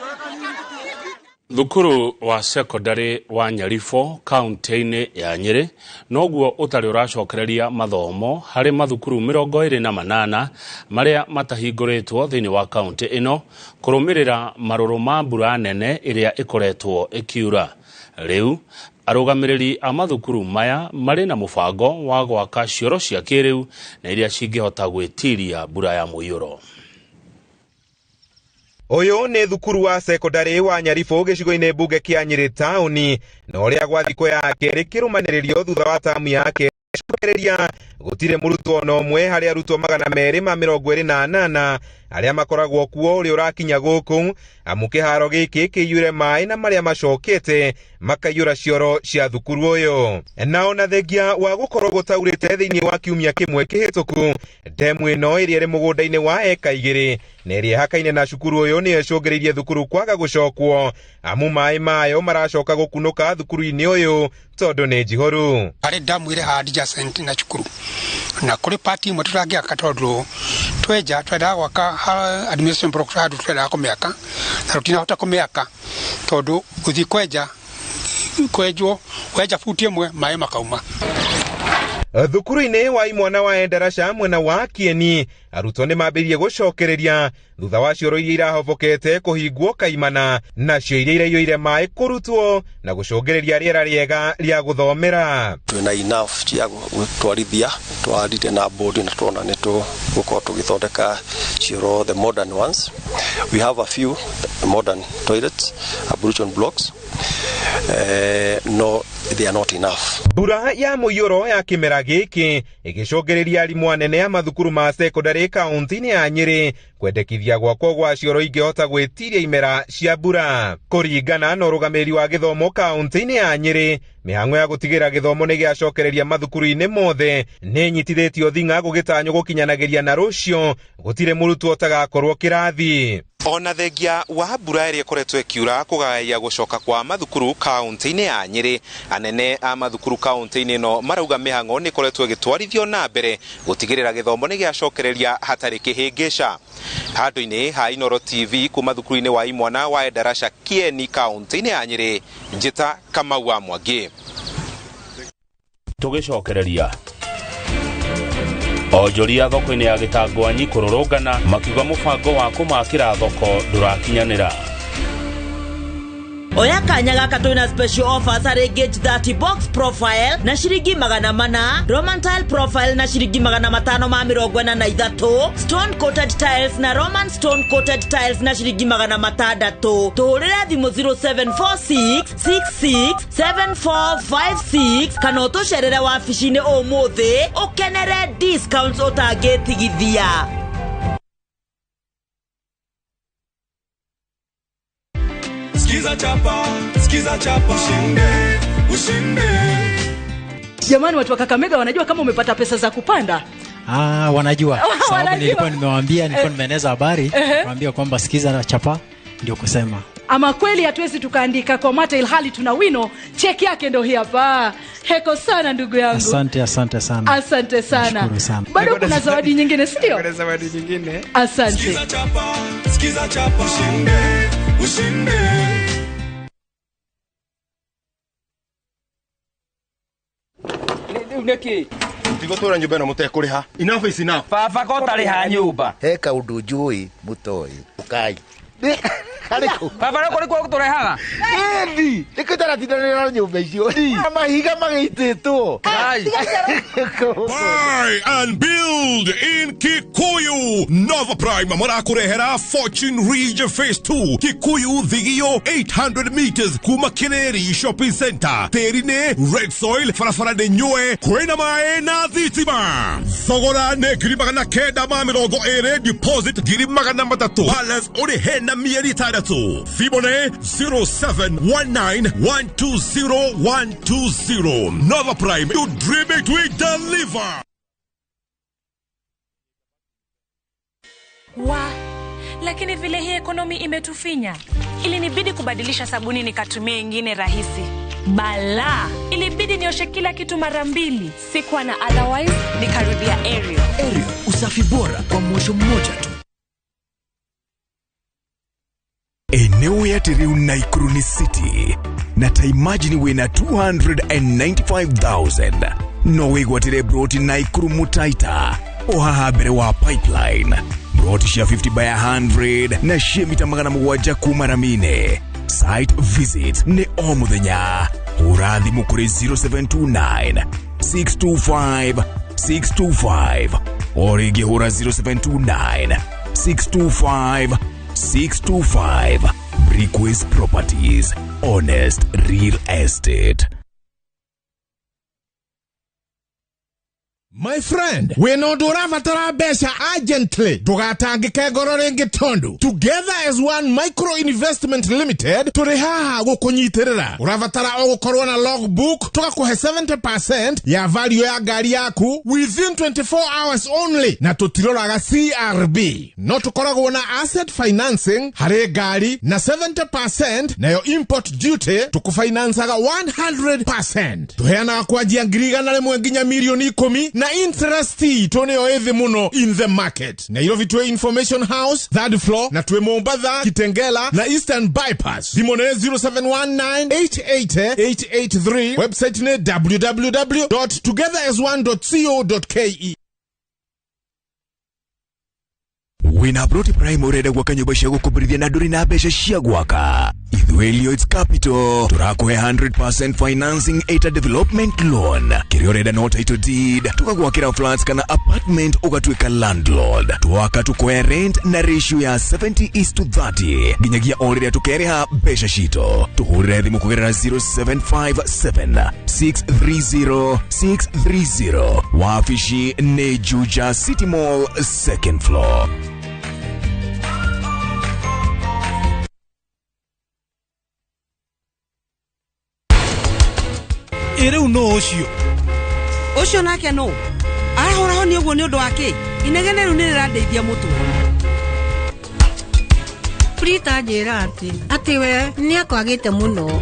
Speaker 2: Thukuru wa sekondari wa Nyarifo kaunti-inĩ ya Nyĩrĩ noguo ũtarĩ ũracokereria mathomo harĩ mathukuru 28 marĩa matahingũrĩtwo thĩinĩ wa kaunti ĩno kũrũmĩrĩra marũrũ ma mbura nene ĩrĩa ĩkoretwo ĩkiura. Rĩu arũgamĩrĩri a mathukuru maya marĩ na mũbango wa gwaka cioro cia kĩrĩu na iria cingĩhota gwĩtiria mbura ya mũiyũro.
Speaker 10: Ũyũ nĩ thukuru wa sekondari wa Nyarifo gĩcigo-inĩ mbunge kĩa Nyĩrĩ taũni na ũrĩa gwa thikũ ya kerĩ kĩrũmanĩrĩrio thutha wa tamu ya kerĩ cokereria gũtirĩ mũrutwo ona ũmwe harĩ arutwo 228 arĩa makoragwo kuo ũrĩa ũrakinya gũkũ amu kĩharo gĩkĩ kĩiyũre maĩ na marĩa macokete makaiyũra cioro cia thukuru ũyũ. Na ona thengia wa gũkorwo gũtaurĩte thĩinĩ wa kiumia kĩmwe kĩhĩtũku, ndemu ĩno ĩrĩa ĩrĩ mũgũnda-inĩ wa eka 2 na ĩrĩa ĩhakaine na cukuru ũyũ nĩyo ĩcũngĩrĩirie thukuru kwaga gũcokwo amu maĩ mayo maracoka gũkunũka thukuru-inĩ ũyũ tondũ nĩ njihũru.
Speaker 11: Harĩ ndamu ĩrĩ adjacent na cukuru na kũrĩ part imwe tũtangĩaka tondũ twenja twendaga gwaka administration block handũ twendaga kũmĩaka na tũtinahota kũmĩaka tondũ gũthiĩ kwenja kwenjwo wenja futi ĩmwe maĩ makauma.
Speaker 10: Thukuru-inĩ wa imwana wa Endarasha mwena wa Kieni arutwo nĩ mambĩrĩirie gũcokereria thutha wa cioro iria irahobokete kũhingwo kaimana nacio iria iraiyũire maĩ kũrutwo na gũcũngĩrĩria rĩera rĩega rĩa gũthomera.
Speaker 12: Twĩna enough cia gũtwarithia twarire na board na tuona nĩ tũgũkorwo tũgĩthondeka cioro the modern ones. We have a few modern toilets, ablution blocks. No, they are not enough.
Speaker 10: Mbura ya mũiyũro ya kĩmera gĩkĩ ĩgĩcũngĩrĩria arimũ anene a mathukuru ma secondary kaunti-inĩ ya Nyĩrĩ kwendekithia gwakwo gwa cioro ingĩhota gwĩtiria imera cia mbura. Kũringana na ũrũgamĩrĩri wa gĩthomo kaunti-inĩ ya Nyĩrĩ, mĩhang'o ya gũtigĩrĩra gĩthomo nĩ gĩacokereria mathukuru-inĩ mothe nĩ ĩnyitithĩtio thing'a gũgĩtanywo gũkinyanagĩria na rũciũ gũtirĩ mũrutwo ũtagakorwo kĩrathi. Ona thengia wa mbura ĩrĩa ĩkoretwo ĩkiura kũgaya gũcoka kwa mathukuru kaunti-inĩ ya Nyĩrĩ, anene a mathukuru kaunti-inĩ ĩno marauga mĩhang'o nĩ ĩkoretwo ĩgĩtwarithio na mbere gũtigĩrĩra gĩthomo nĩ gĩacokereria hatarĩ kĩhĩngĩca. Handũ-inĩ ha Inooro TV kuma thukuru-inĩ wa imwana wa Endarasha Kieni kaunti-inĩ ya Nyĩrĩ, Njĩta Kamau wa Mwangi.
Speaker 2: Tũgĩcokereria onjoria thoko-inĩ ya Gĩtangwanyi kũrũrũngana makiuga mũbango wa kũmakĩra thoko ndũrakinyanĩra.
Speaker 13: Oya kanya gaka twina special offers harĩ Gauge 30 box profile na ciringi 400, Roman tile profile na ciringi 543, stone coated tiles na Roman stone coated tiles na ciringi 600. Tũhũrĩre thimũ 0746 66 7456 kana ũtũcerere wabici-inĩ ũmũthĩ ũkenere discounts ũtangĩtigithia.
Speaker 14: Skiza chapa, skiza chapa, ushinde, ushinde.
Speaker 15: Jamani, watu wa Kakamega wanajua kama umepata pesa za kupanda?
Speaker 16: Ah, wanajua. Sababu nilikuwa nimewaambia, nilikuwa nimeeneza habari, nikamwambia kwamba skiza na chapa ndio kusema.
Speaker 15: Ama kweli hatuwezi tukaandika kwa mate ilhali tuna wino. Cheki yake ndio hii hapa. Heko sana ndugu yangu.
Speaker 16: Asante, asante sana.
Speaker 15: Asante sana.
Speaker 16: Nashukuru sana.
Speaker 15: Bado kuna zawadi nyingine, si ndio?
Speaker 17: Kuna zawadi nyingine.
Speaker 15: Asante.
Speaker 14: Skiza chapa, skiza chapa, ushinde, ushinde.
Speaker 18: Niki
Speaker 19: ndigũtũra nyũmba ĩno mũtekũrĩha. Enough is enough.
Speaker 18: Baba ko ũtarĩha nyũmba.
Speaker 20: He kaũndũ njũĩ mũtoĩ. Ũkai.
Speaker 18: Baba no kũrĩ kuo gũtũrehaga.
Speaker 20: Ĩni, nĩkĩo itaratindanĩra na nyũmba icio. Mahiga magĩitĩtwo.
Speaker 1: Buy and build in Kikuyu. Nova Prime marakũrehera Fortune Ridge Phase 2 Kikuyu Thigio 800 meters kuma Kireri Shopping Center. Tĩri nĩ red soil, barabara nĩ nyue, kwĩna maĩ na thitima. Thogora nĩ 920,000, deposit 300,000, balance ũrĩhe na mĩeri 6. Thimũ nĩ 0719120120. Nova Prime, you dream it, we deliver.
Speaker 3: Wa, lakini vile hii ekonomi imetufinya, ilinibidi kubadilisha sabuni nikatumia ingine rahisi. Bala, ilibidi nioshe kila kitu mara mbili. Sikuwa na otherwise, nikarudia Ariel.
Speaker 21: Ariel, usafi bora kwa mwosho mmoja tu.
Speaker 22: Eneo ya Teriu Naikuru City na ta imagine wina 295,000 no wigwatire broti Naikuru Mutaita ohaha mbere wa pipeline broti cia 50 by 100 na cia mita 700 kuma ramine. Site visit ni o muthenya. Hũra thimũ kũrĩ 0729 625 625 o rĩngĩ hũra 0729 625 625. Brickwise Properties, honest real estate.
Speaker 32: My friend, wĩna ũndũ ũrabatara mbeca urgently, ndũgatangĩke ngoro rĩngĩ tondũ Together as One Micro Investment Limited tũrĩ haha gũkũnyitĩrĩra. Ũrabatara o gũkorwo na logbook, tũgakũhe 70% ya value ya ngari yaku within 24 hours only, na tũtiroraga CRB. No tũkoragwo na asset financing harĩ ngari na 70% nayo import duty tũkũfinansaga 100%. Tũheanaga kwanjia 100,000 nginya 10,000,000 na Na interest itũ nĩyo ĩthĩ mũno in the market. Nairobi twĩ Information House third floor, na twĩ Mombatha, Kitengela na Eastern Bypass. Thimũ nĩ 0719 880 883. Website nĩ www.togetherasone.co.ke.
Speaker 22: Wĩna ploti prime ũrenda gwaka nyũmba cia gũkomborithia na ndũrĩ na mbeca cia gwaka. Ithuĩ Lloyds Capital tũrakũhe 100% financing ĩta development loan. Kĩrĩa ũrenda no title deed, tũgagwakĩra flats kana apartment ũgatuĩka landlord. Twaka tũkoya rent na ratio ya 70:30 nginyagia o rĩrĩa tũkerĩha mbeca citũ. Tũhũrĩre thimũ kũgerera 0757 630 630. Wabici nĩ Juja City Mall second floor.
Speaker 21: Ĩ rĩu nũ ũcio?
Speaker 5: Ũcio nake nũ arahũraho nĩ ũguo nĩ ũndũ wa kĩ? Inegene rĩu nĩ rĩrandeithia mũtwe.
Speaker 8: Prita njĩra atĩ we nĩ akwagĩte mũno.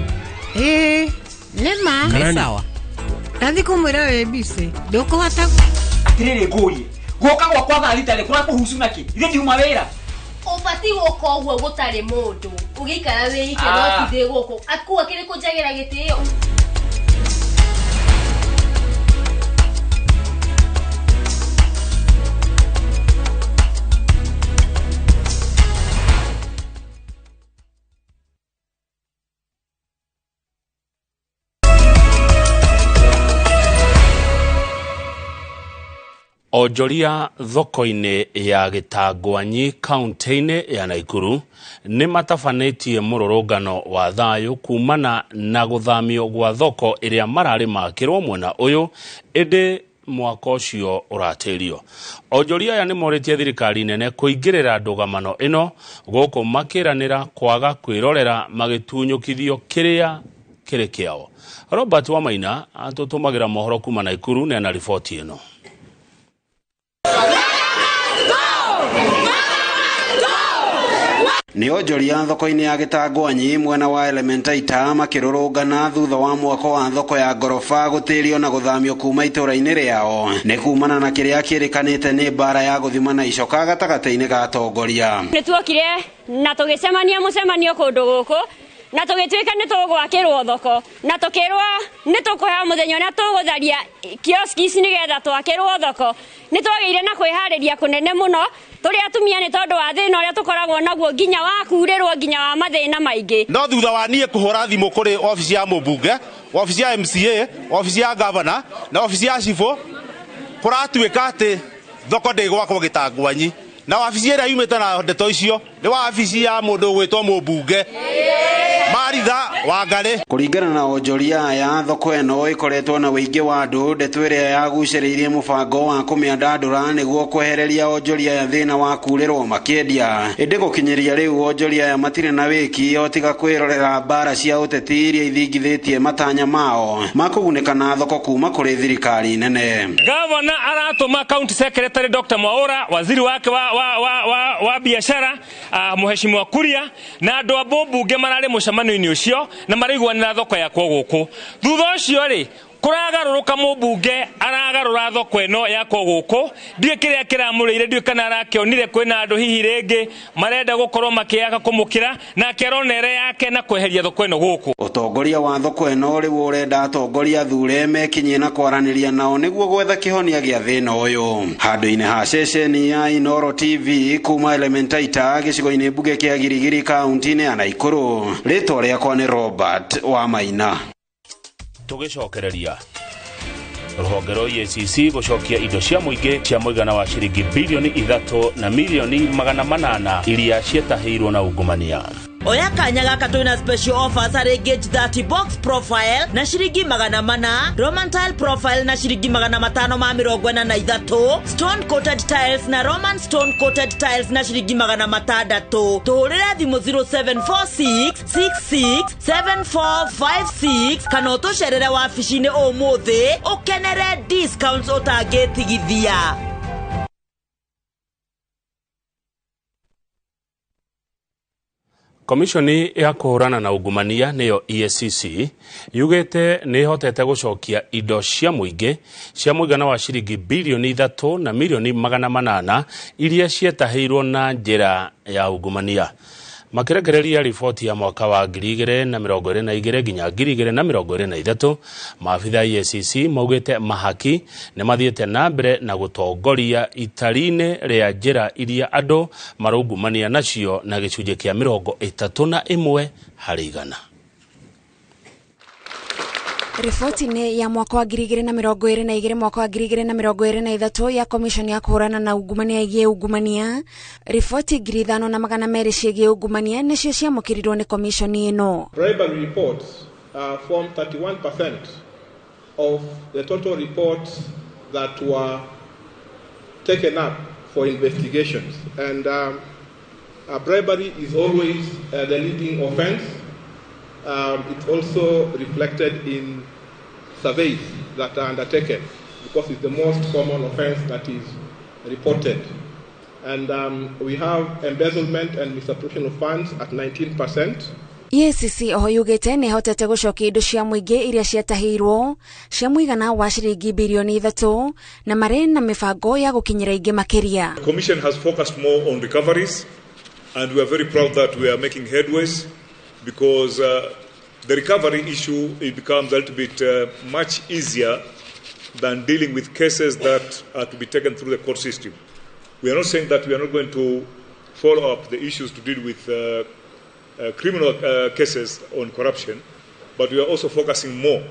Speaker 8: Ĩĩ nĩ ma.
Speaker 5: Nĩ sawa.
Speaker 8: Ndathi kũmwĩra wĩ busy ndũkũhota.
Speaker 18: Atĩrĩrĩ ngũrie, guoka gwakwa thaa thita rĩ kũrakũhucu nakĩ? Ithe ndiuma wĩra.
Speaker 17: Ũbatiĩ gũka ũguo gũtarĩ mũndũ ũgĩikara wĩike no ti thĩ gũkũ akua kĩrĩ kũnjagĩra gĩtĩo.
Speaker 2: Onjoria thoko-inĩ ya Gĩtangwanyi kaunti-inĩ ya Naikuru nĩ matabanĩtie mũrũrũngano wa thayũ kumana na gũthamio gwa thoko ĩrĩa mararĩ makĩrwo mwena ũyũ ĩndĩ mwaka ũcio ũratĩrio. Onjoria aya nĩ morĩtie thirikari nene kũingĩrĩra ndũgamano ĩno gũkũ makĩranĩra kwaga kwĩrorera magĩtunyũkithio kĩrĩa kĩrĩ kĩao. Robert Wamaina atũtũmagĩra mohoro kuma Naikuru na ena riboti ĩno.
Speaker 23: Nĩ onjoria thoko-inĩ ya Gĩtangwanyi mwena wa Elementaita makĩrũrũngana thutha wa mwako wa thoko ya ngoroba gũtĩrio na gũthamio kuma itũra-inĩ rĩao nĩ kumana na kĩrĩa kĩrĩkanĩte nĩ mbara ya gũthimana icoka gatagatĩ-inĩ ga atongoria.
Speaker 24: Nĩ tuokire na tũgĩcemania mũcemanio kũndũ gũkũ na tũgĩtuĩka nĩ tũgwakĩrwo thoko na tũkĩrwo nĩ tũkũheo mũthenya ũrĩa tũgũtharia kioski ici nĩgetha twakĩrwo thoko. Nĩ twagĩire na kwĩharĩria kũnene mũno tũrĩ atumia nĩ tondũ wa thĩna ũrĩa tũkoragwo naguo nginya wa kurĩrwo nginya wa mathĩna maingĩ.
Speaker 19: No thutha wa niĩ kũhũra thimũ kũrĩ obici ya mũmbunge, obici ya MCA, obici ya gavana na obici ya cibũ, kũratuĩka atĩ thoko ndĩgwakwo Gĩtangwanyi. Na wabici ĩrĩa yumĩte na ndeto icio nĩ wabici ya mũndũ ũgwĩtwo mũmbunge Maritha Wangari.
Speaker 23: Kũringana na onjoria aya, thoko ĩno ĩkoretwo na ũingĩ wa andũ, ndeto ĩrĩa yagucĩrĩirie mũbango wa kũmĩandandũra nĩguo kwehereria onjoria aya thĩna wa kurĩrwo makĩendia. Ĩndĩ gũkinyĩria rĩu onjoria aya matirĩ na wĩki o tiga kwĩrorera mbara cia ũteti iria ithingithĩtie matanya mao ma kũgunĩka na thoko kuma kũrĩ thirikari nene.
Speaker 25: Gavana aratũma county secretary Dr. Mwaura, waziri wake wa biashara Mheshimiwa Kuria na andũ a mbunge mararĩ mũcemanio-inĩ ũcio na maraiguanĩra thoko yakwo gũkũ. Thutha ũcio rĩ kũragarũrũka mũmbunge aragarũra thoko ĩno yakwo gũkũ, ndiũĩ kĩrĩa kĩramũrĩire, ndiũĩ kana arakĩonire kwĩna andũ hihi rĩngĩ marenda gũkorwo makĩaga kũmũkĩra nake arona ere yake na kweheria thoko ĩno gũkũ.
Speaker 23: Ũtongoria wa thoko ĩno rĩu ũrenda atongoria athure mekinyie na kwaranĩria nao nĩguo gwetha kĩhonia gĩa thĩna ũyũ. Handũ-inĩ ha ceceni ya Inooro TV kuma Elementaita gĩcigo-inĩ mbunge kĩa Girigiri kaunti-inĩ ya Naikuru, rĩtwa rĩakwa nĩ Robert Wamaina.
Speaker 2: Tũgĩcokereria rũhonge rwa EACC gũcokia indo cia mũingĩ cia mũigana wa ciringi bilioni 3 na milioni 800 iria cietahĩirwo na ungumania.
Speaker 13: Oya kanya gaka twina special offers harĩ Gauge 30 box profile na ciringi 400, Roman tile profile na ciringi 543, stone coated tiles na Roman stone coated tiles na ciringi 600. Tũhũrĩre thimũ 0746 66 7456 kana ũtũcerere wabici-inĩ ũmũthĩ ũkenere discounts ũtangĩtigithia.
Speaker 2: Komishoni ya kũhũrana na ungumania nĩyo EACC yugĩte nĩ ĩhotete gũcokia indo cia mũingĩ cia mũigana wa ciringi bilioni 3 na milioni 800 iria cietahĩirwo na njĩra ya ungumania. Makirekereria riboti ya mwaka wa 2022 nginya 2023, maabitha EACC maugĩte mahaki nĩ mathiĩte na mbere na gũtongoria itari-inĩ rĩa njĩra iria andũ maraungumania nacio na gĩcunjĩ kĩa 31 harĩ igana.
Speaker 4: Riboti-inĩ ya mwaka wa 2022 mwaka wa 2023 ya Commission ya kũhũrana na ungumania ĩgiĩ ungumania, riboti 5200 ciĩgiĩ ungumania nĩcio ciamũkĩrirwo nĩ commission ĩno.
Speaker 6: Bribery reports form 31% of the total reports that were taken up for investigations, and bribery is always the leading offense. It's also reflected in surveys that are undertaken because it's the most common offense that is reported. And we have embezzlement and misappropriation of funds at 19%.
Speaker 4: EACC oho yugĩte nĩ ĩhotete gũcokia indo cia mũingĩ iria ciatahĩirwo cia mũigana wa ciringi bilioni 3 na marĩ na mĩbango ya gũkinyĩra ingĩ makĩria.
Speaker 7: The Commission has focused more on recoveries, and we are very proud that we are making headways, because the recovery issue, it becomes a little bit much easier than dealing with cases that are to be taken through the court system. We are not saying that we are not going to follow up the issues to deal with criminal cases on corruption, but we are also focusing more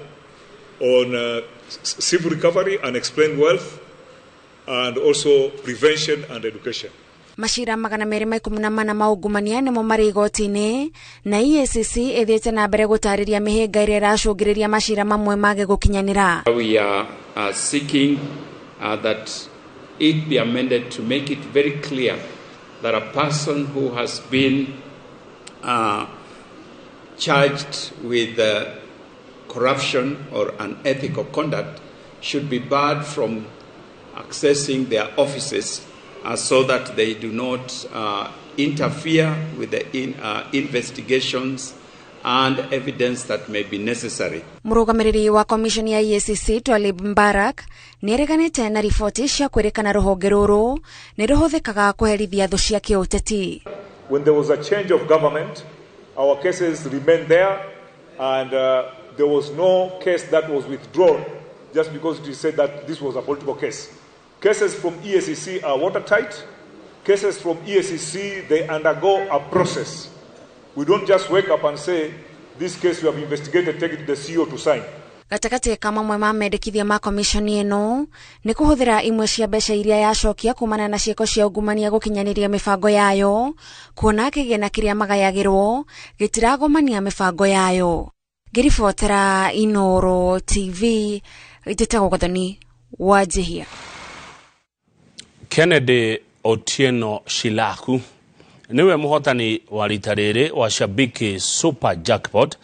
Speaker 7: on civil recovery and unexplained wealth, and also prevention and education.
Speaker 4: Macira 214 ma ungumania nĩmo marĩ igoti-inĩ na EACC ĩthiĩte na mbere gũtarĩria mĩhĩnga ĩrĩa ĩracũngĩrĩria macira mamwe mage gũkinyanĩra.
Speaker 9: We are seeking that it be amended to make it very clear that a person who has been charged with corruption or unethical conduct should be barred from accessing their offices so that they do not interfere with the investigations and evidence that may be necessary.
Speaker 4: Mũrũgamĩrĩri wa Commission ya EACC Twalib Mbarak nĩareganĩte na riboti cia kwĩrĩkana rũhonge rũrũ nĩ rũhũthĩkaga kũherithia thũ cia kĩũteti.
Speaker 7: When there was a change of government, our cases remained there, and there was no case that was withdrawn just because it is said that this was a political case. Cases from EACC are watertight. Cases from EACC, they undergo a process. We don't just wake up and say, this case we have investigated, take it to the CEO to sign.
Speaker 4: Gatagatĩ ka mamwe ma mendekithia ma komishoni ĩno nĩ kũhũthĩra imwe cia mbeca iria yacokia kumana na ciĩko cia ungumania gũkinyanĩria mĩbango yayo, kuona kĩgĩna kĩrĩa magayagĩrwo gĩtiragomania mĩbango yayo. Ngĩribotera Inoro TV, njĩtagwo Gathoni Wanjihia.
Speaker 2: Kennedy Otieno Shilaku niwe muhotani wa rita rĩrĩ wa Shabiki Super Jackpot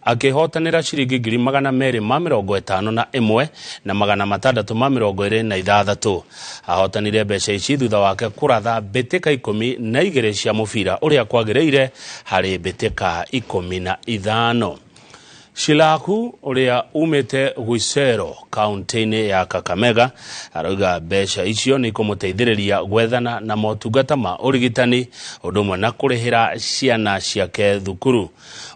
Speaker 2: akĩhotanĩra ciringi 251 na 626. Ahotanire mbeca ici thutha wake kũratha mbĩtĩka 12 cia mũbira ũrĩa kwagĩrĩire harĩ mbĩtĩka 15. Shilaku ũrĩa umĩte Gwisero kaunti-inĩ ya Kakamega arauga mbeca icio nĩ ikũmũteithĩrĩria gwethana na motungata ma ũrigitani ũndũ ũmwe na kũrĩhĩra ciana ciake thukuru.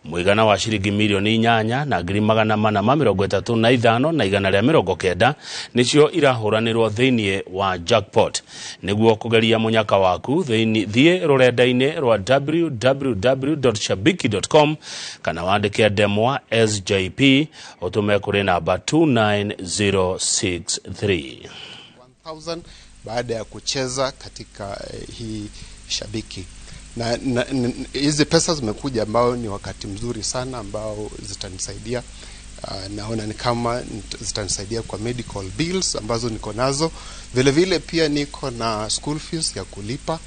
Speaker 2: Mũigana wa ciringi milioni 8 na 435 na 190 nĩcio irahũranĩrwo thĩinĩ wa jackpot. Nĩguo kũgeria mũnyaka waku thiĩ rũrenda-inĩ rwa www.shabiki.com kana wandĩke ndemwa SJP utume kuri namba 29063.
Speaker 11: 1000 baada ya kucheza katika hii Shabiki. Na hizi pesa zimekuja ambao ni wakati mzuri sana ambao zitanisaidia. Naona ni kama zitanisaidia kwa medical bills ambazo niko nazo. Vile vile pia niko na school fees ya kulipa,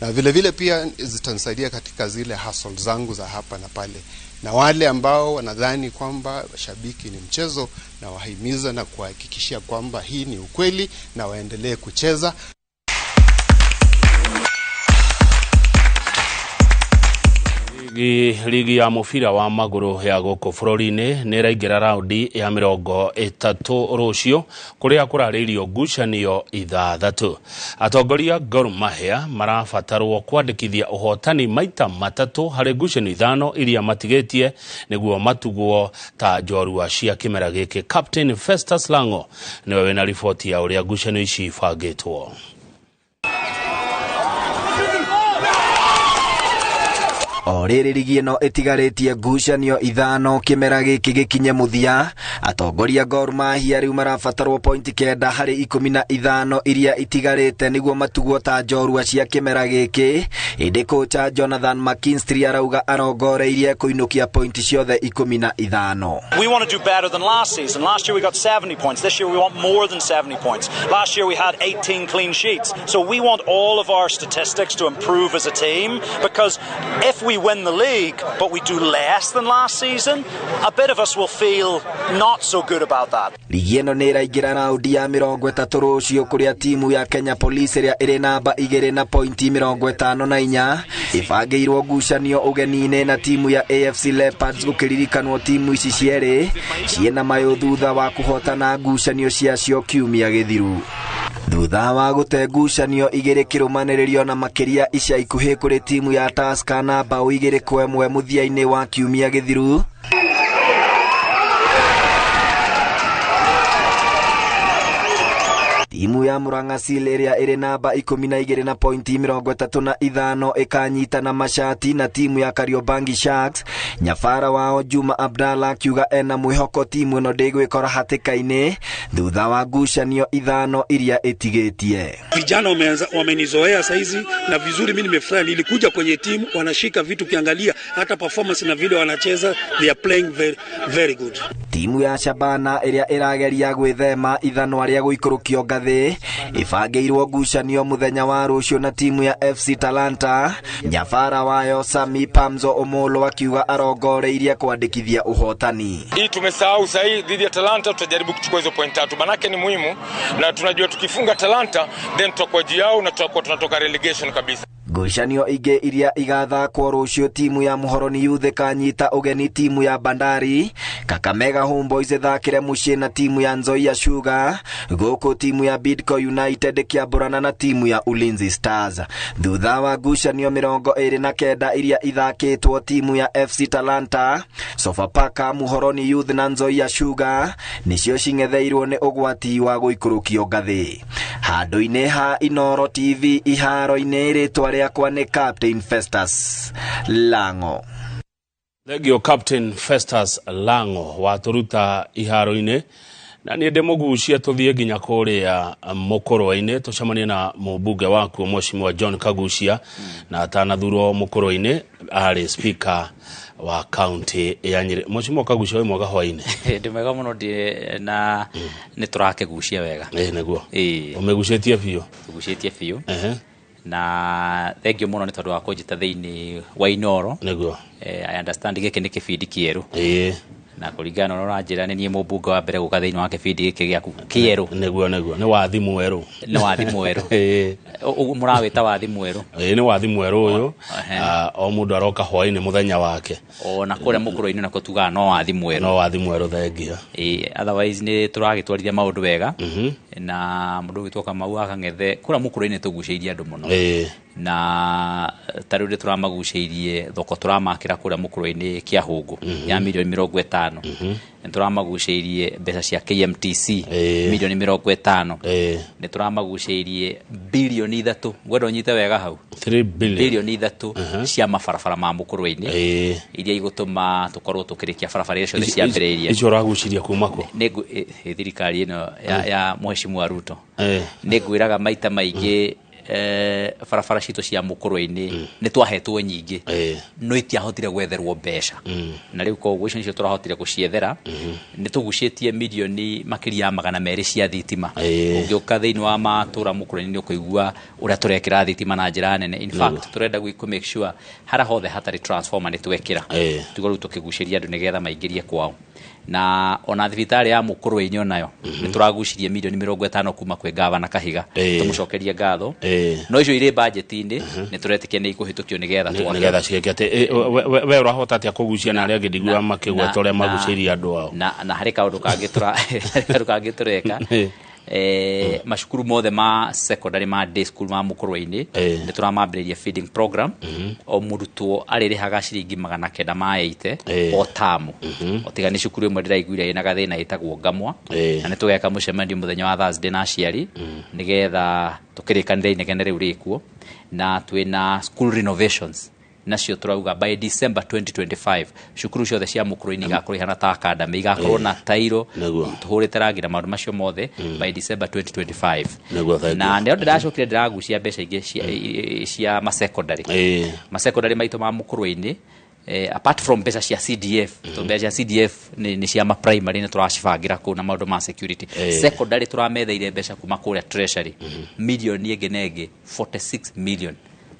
Speaker 11: na vile vile pia zitanisaidia katika zile hustle zangu za hapa na pale. Na wale ambao wanadhani kwamba Shabiki ni mchezo, na wahimiza na kuhakikishia kwamba hii ni ukweli na waendelee kucheza.
Speaker 2: Ligi ya mũbira wa magũrũ ya gũkũ bũrũri-inĩ nĩ ĩraingĩra raundi ya 30 rũciũ kũrĩa kũrarĩirio ngucanio 6. Atongoria Gor Mahia marabatarwo kwandĩkithia ũhotani maita 3 harĩ ngucanio 5 iria matigĩtie nĩguo matugwo ta njorua cia kĩmera gĩkĩ. Captain Festus Lango nĩwe wĩna riboti ya ũrĩa ngucanio ici ibangĩtwo.
Speaker 10: O rĩrĩ rigi ĩno ĩtigarĩtie ngucanio 5 kĩmera gĩkĩ gĩkinye mũthia, atongoria Gor Mahia rĩu marabatarwo pointi 9 harĩ 15 iria itigarĩte nĩguo matugwo ta njorua cia kĩmera gĩkĩ. Ĩndĩ kocha Jonathan McKinstry arauga arongoreirie kũinũkia pointi ciothe 15.
Speaker 12: We want to do better than last season. Last year we got 70 points. This year we want more than 70 points. Last year we had 18 clean sheets. So we want all of our statistics to improve as a team, because if we win the league but we do less than last season, a bit of us will feel not so good about that.
Speaker 10: Ligi ĩno nĩ ĩraingĩra raundi ya 30 rũciũ kũrĩa timu ya Kenya Police ĩrĩa ĩrĩ namba 2 na pointi 54 ĩbangĩirwo ngucanio ũgeni-inĩ na timu ya AFC Leopards, gũkĩririkanwo timu ici cierĩ ciĩna mayũ thutha wa kũhotana ngucanio ciacio kiumia gĩthiru. Thutha wa gũte ngucanio 2 kĩrũmanĩrĩrio na makĩria ica ikuhĩ kũrĩ timu ya Tusker na bao 2-1 mũthia-inĩ wa kiumia gĩthiru. Timu ya Murang'a Seal ĩrĩa ĩrĩ namba 12 na pointi 35 ĩkanyitana mashati na timu ya Kariobangi Sharks. Nyabara wao Juma Abdalla akiuga ena mwĩhoko timu ĩno ndĩgwĩkora hatĩka-inĩ thutha wa ngucanio 5 iria ĩtigĩtie.
Speaker 14: Vijana wamenizoea saizi na vizuri, mimi nimefurahi, nilikuja kwenye timu wanashika vitu, kiangalia hata performance na vile wanacheza, they are playing very, very good.
Speaker 10: Timu ya Shabana ĩrĩa ĩrageria gwĩthema ithanwa rĩa gũikũrũkio ngathĩ ĩbangĩirwo ngucanio mũthenya wa rũciũ na timu ya FC Talanta. Nyabara wayo Sami Pamzo Omolo akiuga arongoreirie kwandĩkithia ũhotani.
Speaker 15: Hii tumesahau sahii dhidi ya Talanta, tutajaribu kuchukua hizo point 3, manake ni muhimu, na tunajua tukifunga Talanta then tutakuwa juu yao na tutakuwa tunatoka relegation kabisa.
Speaker 10: Ngucanio ingĩ iria igathakwo rũciũ, timu ya Muhoroni Youth ĩkanyita ũgeni timu ya Bandari, Kakamega Homeboys ĩthakĩre mũciĩ na timu ya Nzoia Sugar, gũkũ timu ya Bidco United ĩkĩambũrana na timu ya Ulinzi Stars. Thutha wa ngucanio 29 iria ithakĩtwo, timu ya FC Talanta, Sofapaka, Muhoroni Youth na Nzoia Sugar nĩcio cing'etheirwo nĩ ũgwati wa gũikũrũkio ngathĩ. Handũ-inĩ ha Inooro TV iharo-inĩ, rĩtwa rĩakwa nĩ Captain Festus Lango.
Speaker 2: Thengio Captain Festus Lango watũruta iharo-inĩ, na niĩ ndĩmũgucie tũthiĩ nginya kũrĩa mũkũrwe-inĩ tũcemanie na mũmbunge wakuo Mheshimiwa John Kagucia, na atanathurwo mũkũrwe-inĩ arĩ speaker wa county ya Nyĩrĩ. Mheshimiwa Kagucia, wĩ mwega hwaĩ-inĩ?
Speaker 16: Ndĩ mwega mũno, ndĩ na nĩ tũrakĩgucia wega.
Speaker 2: Ĩĩ nĩguo. Ũmĩgucĩtie biũ?
Speaker 16: Tũgucĩtie biũ. Na thengio mũno nĩ tondũ wa kũnjĩta thĩinĩ wa Inooro.
Speaker 2: Nĩguo.
Speaker 16: I understand gĩkĩ nĩ kĩbindi kĩerũ.
Speaker 2: Ĩĩ.
Speaker 16: Na kũringana na ũrĩa ũranjĩra nĩ niĩ mũmbunge wa mbere gũka thĩinĩ wa kĩbindi gĩkĩ gĩaku kĩerũ.
Speaker 2: Nĩguo, nĩguo. Nĩ wathi mwerũ.
Speaker 16: Nĩ wathi mwerũ.
Speaker 2: Ĩĩ.
Speaker 16: Ũguo mũrawĩta wathi mwerũ?
Speaker 2: Ĩĩ, nĩ wathi mwerũ ũyũ. O mũndũ aroka hwaĩ-inĩ mũthenya wake.
Speaker 16: O na kũrĩa mũkũrũ-inĩ nakuo tugaga no wathi mwerũ.
Speaker 2: No wathi mwerũ, thengia.
Speaker 16: Ĩĩ, otherwise nĩ tũragĩtwarithia maũndũ wega. Na mũndũ ũgwĩtwo Kamau wa Kang'ethe, kũrĩa mũkũrũ-inĩ tũgucĩirie andũ mũno.
Speaker 2: Ĩĩ.
Speaker 16: Na ta rĩu nĩtũramagucĩirie thoko tũramakĩra kũrĩa mũkũrũ-inĩ Kĩahũngũ ya mirioni 50. Nĩtũramagucĩirie mbeca cia KMTC mirioni 50. Nĩtũramagucĩirie bilioni 3. Ngwenda ũnyite wega hau.
Speaker 2: 3 billion.
Speaker 16: Bilioni 3 cia mabarabara ma mũkũrũ-inĩ iria igũtũma tũkorwo tũkĩrĩkia barabara iria ciothe ciambĩrĩirie.
Speaker 2: Icio ũragucĩria kuma kũ?
Speaker 16: Nĩ thirikari ĩno ya Mheshimiwa Ruto. Nĩngwĩraga maita maingĩ barabara citũ cia mũkũrũ-inĩ nĩ twahetwo nyingĩ, no itiahotire gwetherwo mbeca, na rĩu koguo icio nĩcio tũrahotire gũciethera. Nĩ tũgucĩtie mirioni makĩria ya 200 cia thitima. Ũngĩũka thĩinĩ wa matũra mũkũrũ-inĩ nĩ ũkũigua ũrĩa tũrekĩra thitima na njĩra nene. In fact, tũrenda kũ make sure harĩa hothe hatarĩ transformer nĩ twekĩra, tiguo rĩu tũkĩgucĩria andũ nĩgetha maingĩrie kwao. Na ona thibitarĩ ya Mũkũrwe-inĩ onayo nĩ tũragucirie mirioni 50 kuma kwĩ gavana Kahiga, tũmũcokerie ngatho. No icio irĩ budget-inĩ, nĩ tũretĩkia nĩ ikũhĩtũkio nĩgetha twake.
Speaker 2: Nĩgetha ciĩke atĩ we ũrahota atĩa kũgucia na arĩa angĩ ndiguaga makĩgweta ũrĩa magucĩirie andũ ao?
Speaker 16: Na harĩ kaũndũ kangĩ harĩ kaũndũ kangĩ tũreka. Macukuru mothe ma secondary, ma day school ma Mũkũrwe-inĩ, nĩ tũramambĩrĩria feeding program. O mũrutwo arĩrĩhaga ciringi 980 o tamu, o tiga nĩ cukuru ĩmwe ndĩraiguire ĩna gathĩna ĩtagwo Ngamwa. Na nĩ tũgeka mũcemanio mũthenya wa Thursday na aciari nĩgetha tũkĩrĩkanĩre inegene rĩu rĩkuo. Na twĩna school renovations, nacio tũrauga by December 2025 cukuru ciothe cia Mũkũrũ-inĩ igakorwo ihana ta academy, igakorwo na tairo, tũhũrĩte rangi na maũndũ macio mothe by December 2025.
Speaker 2: Nĩguo, thank
Speaker 16: Na
Speaker 2: you.
Speaker 16: nĩo ndĩracokire ndĩragucia mbeca ingĩ cia masecondary, masecondary maitũ ma Mũkũrũ-inĩ. Apart from mbeca cia CDF, mm mbeca cia CDF nĩ cia ma primary, nĩ tũracibangĩra kũu na maũndũ ma security. Secondary tũrametheire mbeca kuma kũrĩa treasury, milioni ĩngĩ na ĩngĩ 46 million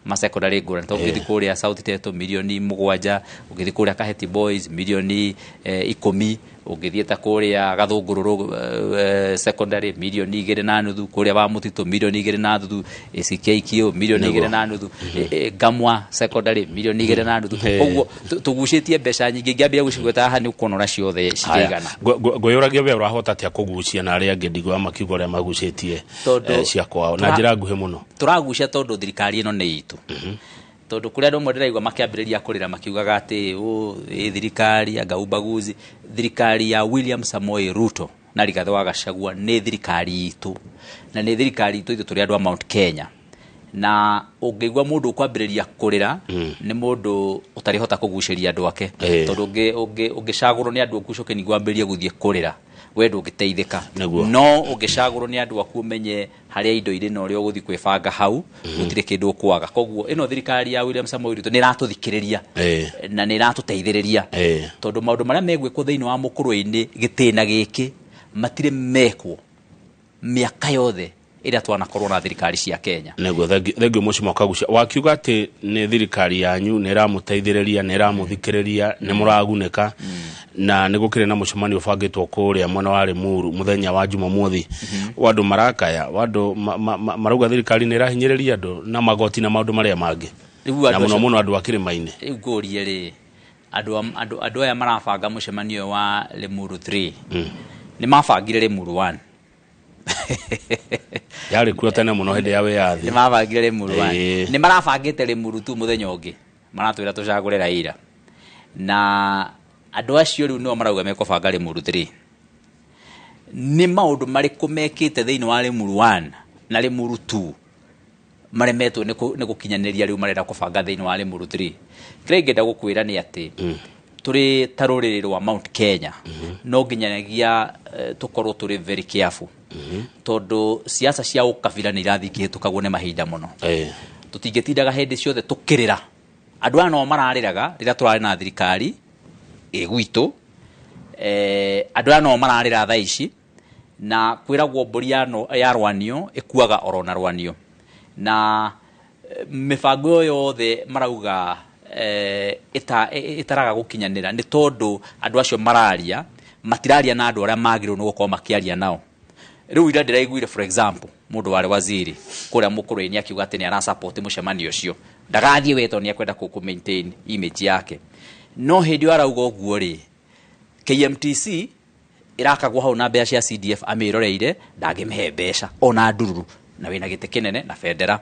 Speaker 16: ma secondary ngũrani, tondũ ũngĩthiĩ kũrĩa South Teto milioni 7, ũngĩthiĩ kũrĩa Kaheti Boys milioni 10, ũngĩthiĩ ta kũrĩa Gathũngũrũrũ secondary milioni 2.5, kũrĩa wa Mũtitũ milioni 2.5, ACKQ milioni 2.5, Ngamwa secondary milioni 2.5. Koguo tũgucĩtie mbeca nyingĩ, ingĩambia gũcigweta haha nĩ ũkuona ũrĩa ciothe cikĩigana.
Speaker 2: Ngwĩyũragia we ũrahota atĩa kũgucia na arĩa angĩ ndiguaga makiuga ũrĩa magucĩtie
Speaker 16: Tondũ
Speaker 2: cia kwao na njĩra nguhĩ mũno.
Speaker 16: Tũragucia tondũ thirikari ĩno nĩ itũ, tondũ kũrĩ andũ amwe ndĩraigua makĩambĩrĩria kũrĩra makiugaga atĩ ĩ thirikari anga ubaguzi. Thirikari ya William Samoei Ruto na Rigathĩ wa Gachagua nĩ thirikari itũ, na nĩ thirikari itũ ithuĩ tũrĩ andũ a Mount Kenya. Na ũngĩigua mũndũ ũkwambĩrĩria kũrĩra nĩ mũndũ ũtarĩhota kũgucĩria andũ ake, tondũ ũngĩcagũrwo nĩ andũ aku ũcoke ningĩ wambĩrĩrie gũthiĩ kũrĩra, we ndũngĩteithĩka. No ũngĩcagũrwo nĩ andũ aku, ũmenye harĩa indo irĩ na ũrĩa ũgũthiĩ kwĩbanga hau, gũtirĩ kĩndũ ũkwaga. Koguo ĩno thirikari ya William Samoei Ruto nĩ ĩratũthikĩrĩria na nĩ ĩratũteithĩrĩria, tondũ maũndũ marĩa megwĩkwo thĩinĩ wa Mũkũrwe-inĩ gĩtĩna gĩkĩ matirĩ mekwo mĩaka yothe ĩrĩa twanakorwo na thirikari cia Kenya.
Speaker 2: Nĩguo, thengiũ mũcimo kagucia wakiuga atĩ nĩ thirikari yanyu nĩ ĩramũteithĩrĩria, nĩ ĩramũthikĩrĩria, nĩ mũragunĩka, na nĩ gũkĩrĩ na mũcemanio ũbangĩtwo kũrĩa mwena wa Limuru mũthenya wa Jumamothi wa andũ marakaya wa andũ marauga thirikari nĩ ĩrahinyĩrĩria andũ na magoti na maũndũ marĩa mangĩ,
Speaker 16: Rĩu
Speaker 2: na
Speaker 16: andũ
Speaker 2: mũno
Speaker 16: acio-
Speaker 2: mũno andũ a kĩrĩma-inĩ.
Speaker 16: Rĩu ngũrie rĩ, andũ aya marabanga mũcemanio ũyũ wa Limuru 3 nĩ mabangire Limuru 1?
Speaker 2: Yarĩ kuo tene mũno hĩndĩ ya wĩyathi.
Speaker 16: Nĩ mabangire Limuru 1? Nĩ marabangĩte Limuru 2 mũthenya ũngĩ maratwĩra tũcagũre Raila, na andũ acio rĩu nĩo marauga mekũbanga Limuru 3. Nĩ maũndũ marĩkũ mekĩte thĩinĩ wa Limuru 1 na Limuru 2 maremetwo nĩ gũkinyanĩria rĩu marenda kũbanga thĩinĩ wa Limuru 3? Kĩrĩa ingĩenda gũkwĩra nĩ atĩ tũrĩ ta rũrĩrĩ rwa Mount Kenya no nginyagia tũkorwo tũrĩ very careful, tondũ siasa cia ũkabira nĩ irathiĩ ikĩhĩtũkagwo nĩ mahinda mũno. Tũtingĩtindaga hĩndĩ ciothe tũkĩrĩra. Andũ aya no mararĩraga rĩrĩa tũrarĩ na thirikari ĩ gwitũ, andũ aya no mararĩra thaa ici, na kwĩragwo mbũri ya rwanio ĩkuaga oro na rwanio. Na mĩbango ĩyo yothe marauga ĩtaraga gũkinyanĩra nĩ tondũ andũ acio mararia matiraria na andũ arĩa magĩrĩirwo nĩ gũkorwo makĩaria nao. Rĩu ira ndĩraiguire, for example, mũndũ warĩ waziri kũrĩa Mũkũrwe-inĩ akiuga atĩ nĩ arasupport mũcemanio ũcio, ndagathiĩ we tondũ nĩ ekwenda kũ maintain image yake. No hĩndĩ ĩyo arauga ũguo rĩ, KMTC ĩrakagwo hau na mbeca cia CDF amĩroreire, ndangĩmĩhe mbeca ona ndururu, na wĩna gĩtĩ kĩnene na bendera.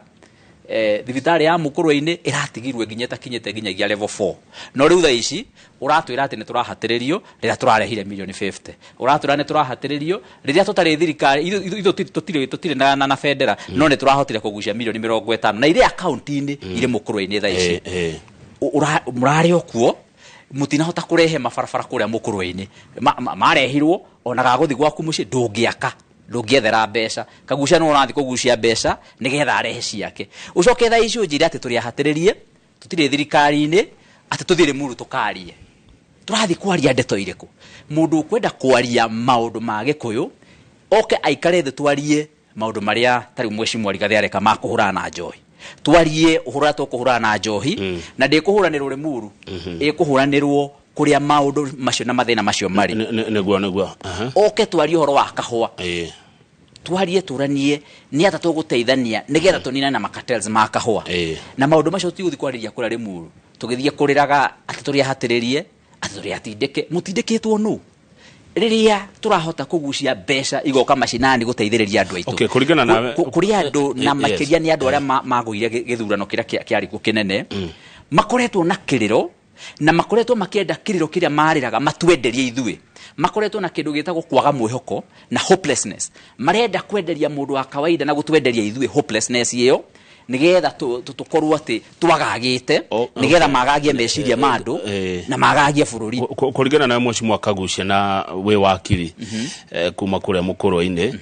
Speaker 16: Thibitarĩ ya Mũkũrwe-inĩ ĩratigirwo nginya ĩtakinyĩte nginyagia level 4, no rĩu thaa ici ũratwĩra atĩ nĩ tũrahatĩrĩrio rĩrĩa tũrarehire milioni 50. Ũratwĩra nĩ tũrahatĩrĩrio rĩrĩa tũtarĩ thirikari, ithuĩ tũtirĩ na bendera, no nĩ tũrahotire kũgucia milioni 50 na irĩ akaunti-inĩ irĩ Mũkũrwe-inĩ thaa ici. Mũrarĩ o kuo, mũtinahota kũrehe mabarabara kũrĩa Mũkũrwe-inĩ. Marehirwo ona gagũthiĩ gwaku mũciĩ ndũngĩaka, ndũngĩethera mbeca. Kagucia no ũrathiĩ kũgucia mbeca nĩgetha arehe ciake. Ũcoke thaa ici ũnjĩre atĩ tũrĩ ahatĩrĩrie, tũtirĩ thirikari-inĩ, atĩ tũthiĩ Limuru tũkarie. Tũrathiĩ kwaria ndeto irĩkũ? Mũndũ ũkwenda kwaria maũndũ ma Gĩkũyũ oke aikare thĩ twarie maũndũ marĩa ta rĩu Mheshimiwa Rigathĩ areka ma kũhũrana na njohi. Twarie ũhoro ũrĩa tũkũhũrana na njohi, na ndĩkũhũranĩrwo Limuru, ĩkũhũranĩrwo Kuria maundu macio na mathina macio mari.
Speaker 2: Niguo.
Speaker 16: Oke twarie uhoro wa kahua. Twarie turanie ni ata tuguteithania nigetha tuninane na macartels ma kahua. Na maundu macio tiguthi kwariria kuria Limuru. Tugithie kuriraga ati turi hatiririe, ati turi atindike, mutindikitwo nu. Riria turahota kugucia mbeca igoka macinani guteithiriria andu aitu.
Speaker 2: Okay, kuringana na
Speaker 16: kuri andu na makiria ni andu aria maguire githurano kiria kiari ku kinene. Makoretwo na kiriro na makoretwo makienda kiriro kiria mariraga matwenderie ithuĩ. Makoretwo na kindu gitagwo kwaga mwihoko na hopelessness. Marenda kwenderia mundu wa kawaida na gutwenderia ithuĩ hopelessness iyo nigetha tukorwo ati twagagite, nigetha magagie meciria ma andu na magagie bururi.
Speaker 2: Kuringana na mheshimiwa Kagucia na we wakiri kuma kuria mukuru-ini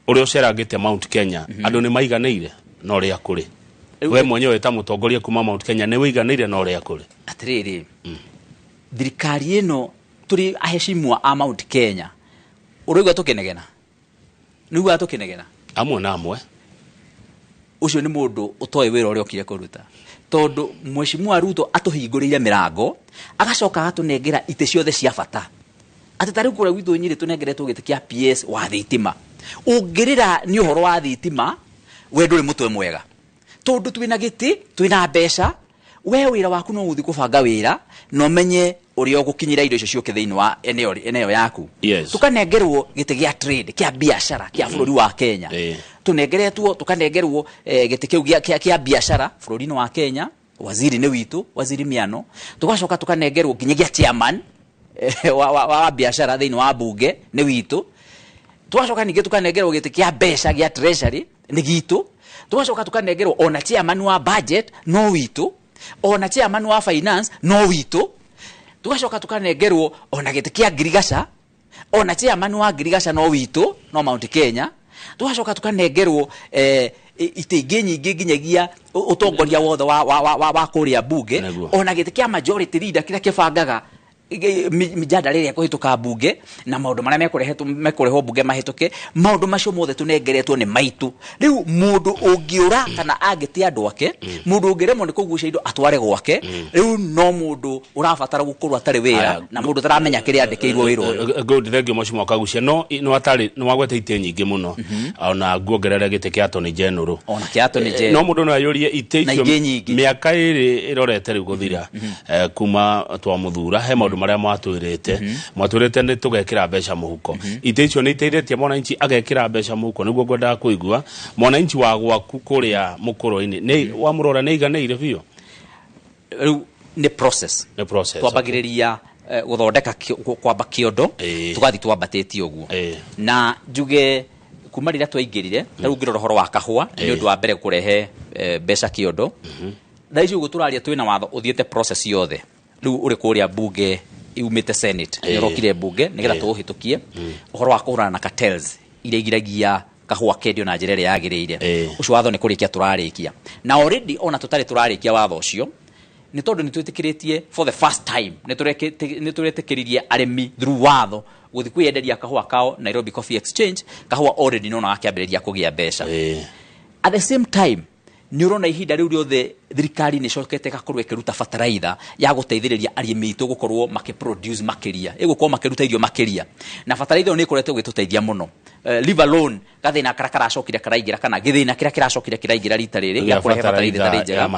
Speaker 2: uria ucerangite Mount Kenya, andu ni maiganire na uria kuri. We mwenyewe ta mutongoria kuma Mount Kenya ni wiganire na uria kuri.
Speaker 16: Atiriri, thirikari ino turi aheshimwa a Mount Kenya, uraigua tukinegena, niguo tukinegena
Speaker 2: amwe na amwe.
Speaker 16: Ucio ni mundu utoe wira uria okire kuruta, tondu mheshimiwa Ruto atuhinguriire mirango agacoka agatunengera ite ciothe cia bata. Ati tariu kuria gwitu Nyeri tunengeretwo giti kia PS wa thitima. Ungirira ni uhoro wa thitima we nduri mutwe mwega, tondu twina giti twina mbeca, we wira waku no uthi kubanga wira na umenye uria ugukinyira indo icio ciuke thiini wa eneo yaku. Tukanengerwo giti gia trade kia biashara kia bururi wa Kenya. Tunengeretwo tukanengerwo giti kiu kia biashara bururi-ini wa Kenya. Waziri ni witu, waziri Miano. Tugacoka tukanengerwo nginya gia chairman wa biashara thiini wa bunge ni witu. Tugacoka ningi tukanengerwo giti kia mbeca gia treasury ni gitu. Tugacoka tukanengerwo ona chairman wa budget no witu, ona chairman wa finance no witu. Tugacoka tukanengerwo ona giti kia ngirigaca, ona chairman wa ngirigaca no witu, no Mount Kenya. Tugacoka tukanengerwo ite ingĩ nyingĩ nginyagia utongoria wothe wa kuria bunge, ona giti kia majority leader kiria kibangaga mijadala ĩrĩa ĩkũhĩtũka bunge na maũndũ marĩa mekũrehwo bunge mahĩtũke. Maũndũ macio mothe tũnengeretwo nĩ maitũ. Rĩu mũndũ ũngĩũra kana angĩte andũ ake, mũndũ ũngĩremwo nĩ kũgucia indo atware gwake, rĩu no mũndũ ũrabatara gũkorwo atarĩ wĩra na mũndũ ũtaramenya kĩrĩa andĩkĩirwo wĩra ũyũ.
Speaker 2: Good, thank you mheshimiwa Kagucia. No no atarĩ no wagwete itĩ nyingĩ mũno, ona nguongerere gĩtĩ kĩa Attorney General.
Speaker 16: Ona kĩa Attorney General.
Speaker 2: No mũndũ no ayũrie itĩ icio mĩaka ĩrĩ ĩrorete rĩu gũthira kuma twamuthura, he maũndũ maria mwatwirite mwatwirite ni tugekira mbeca muhuko. Ite icio ni iteithĩtie mwananchi agekira mbeca muhuko. Niguo ngwendaga kuigua mwananchi wa gwaku kuria mukuru-ini ni wamurora ni iganĩire biũ.
Speaker 16: Riu ni process,
Speaker 2: ni process
Speaker 16: twambagĩrĩria guthondeka kwamba kiondo tugathi twambatĩtie ũguo. Na njuge kuma rĩrĩa twaingĩrire rĩu ngĩrora ũhoro wa kahũa nĩ ũndũ wa mbere kũrehe mbeca kiondo. Thaa ici ũguo tũraria twĩna watho ũthiĩte process yothe rĩu ũrĩ kũrĩa bunge iumĩte Senate nĩ ũrokire bunge nĩgetha tũũhĩtũkie ũhoro wa kũhũrana na cartels iria igiragia kahũa kendio na njĩra ĩrĩa yagĩrĩire. Ũcio watho nĩ kũrĩkia tũrarĩkia, na already ona tũtarĩ tũrarĩkia watho ũcio nĩ tondũ nĩ twĩtĩkĩrĩtie for the first time nĩ tũretĩkĩririe arĩmi through watho gũthiĩ kwĩyenderia kahũa kao Nairobi Coffee Exchange. Kahũa already nona gakĩambĩrĩria kũgĩa mbeca. At the same time nĩ ũrona ihinda rĩu rĩothe thirikari nĩ ĩcokete ĩgakorwo ĩkĩruta bataraitha ya gũteithĩrĩria arĩmi aitũ gũkorwo makĩproduce makĩria, ĩgũkorwo makĩruta irio makĩria, na bataraitha ĩyo nĩ ĩkoretwo ĩgĩtũteithia mũno. Leave alone gathĩna karĩa karacokire karaingĩra kana gĩthĩna kĩrĩa kĩracokire kĩraingĩra rita rĩrĩ gĩa kũrehe bataraitha ĩtarĩ njega,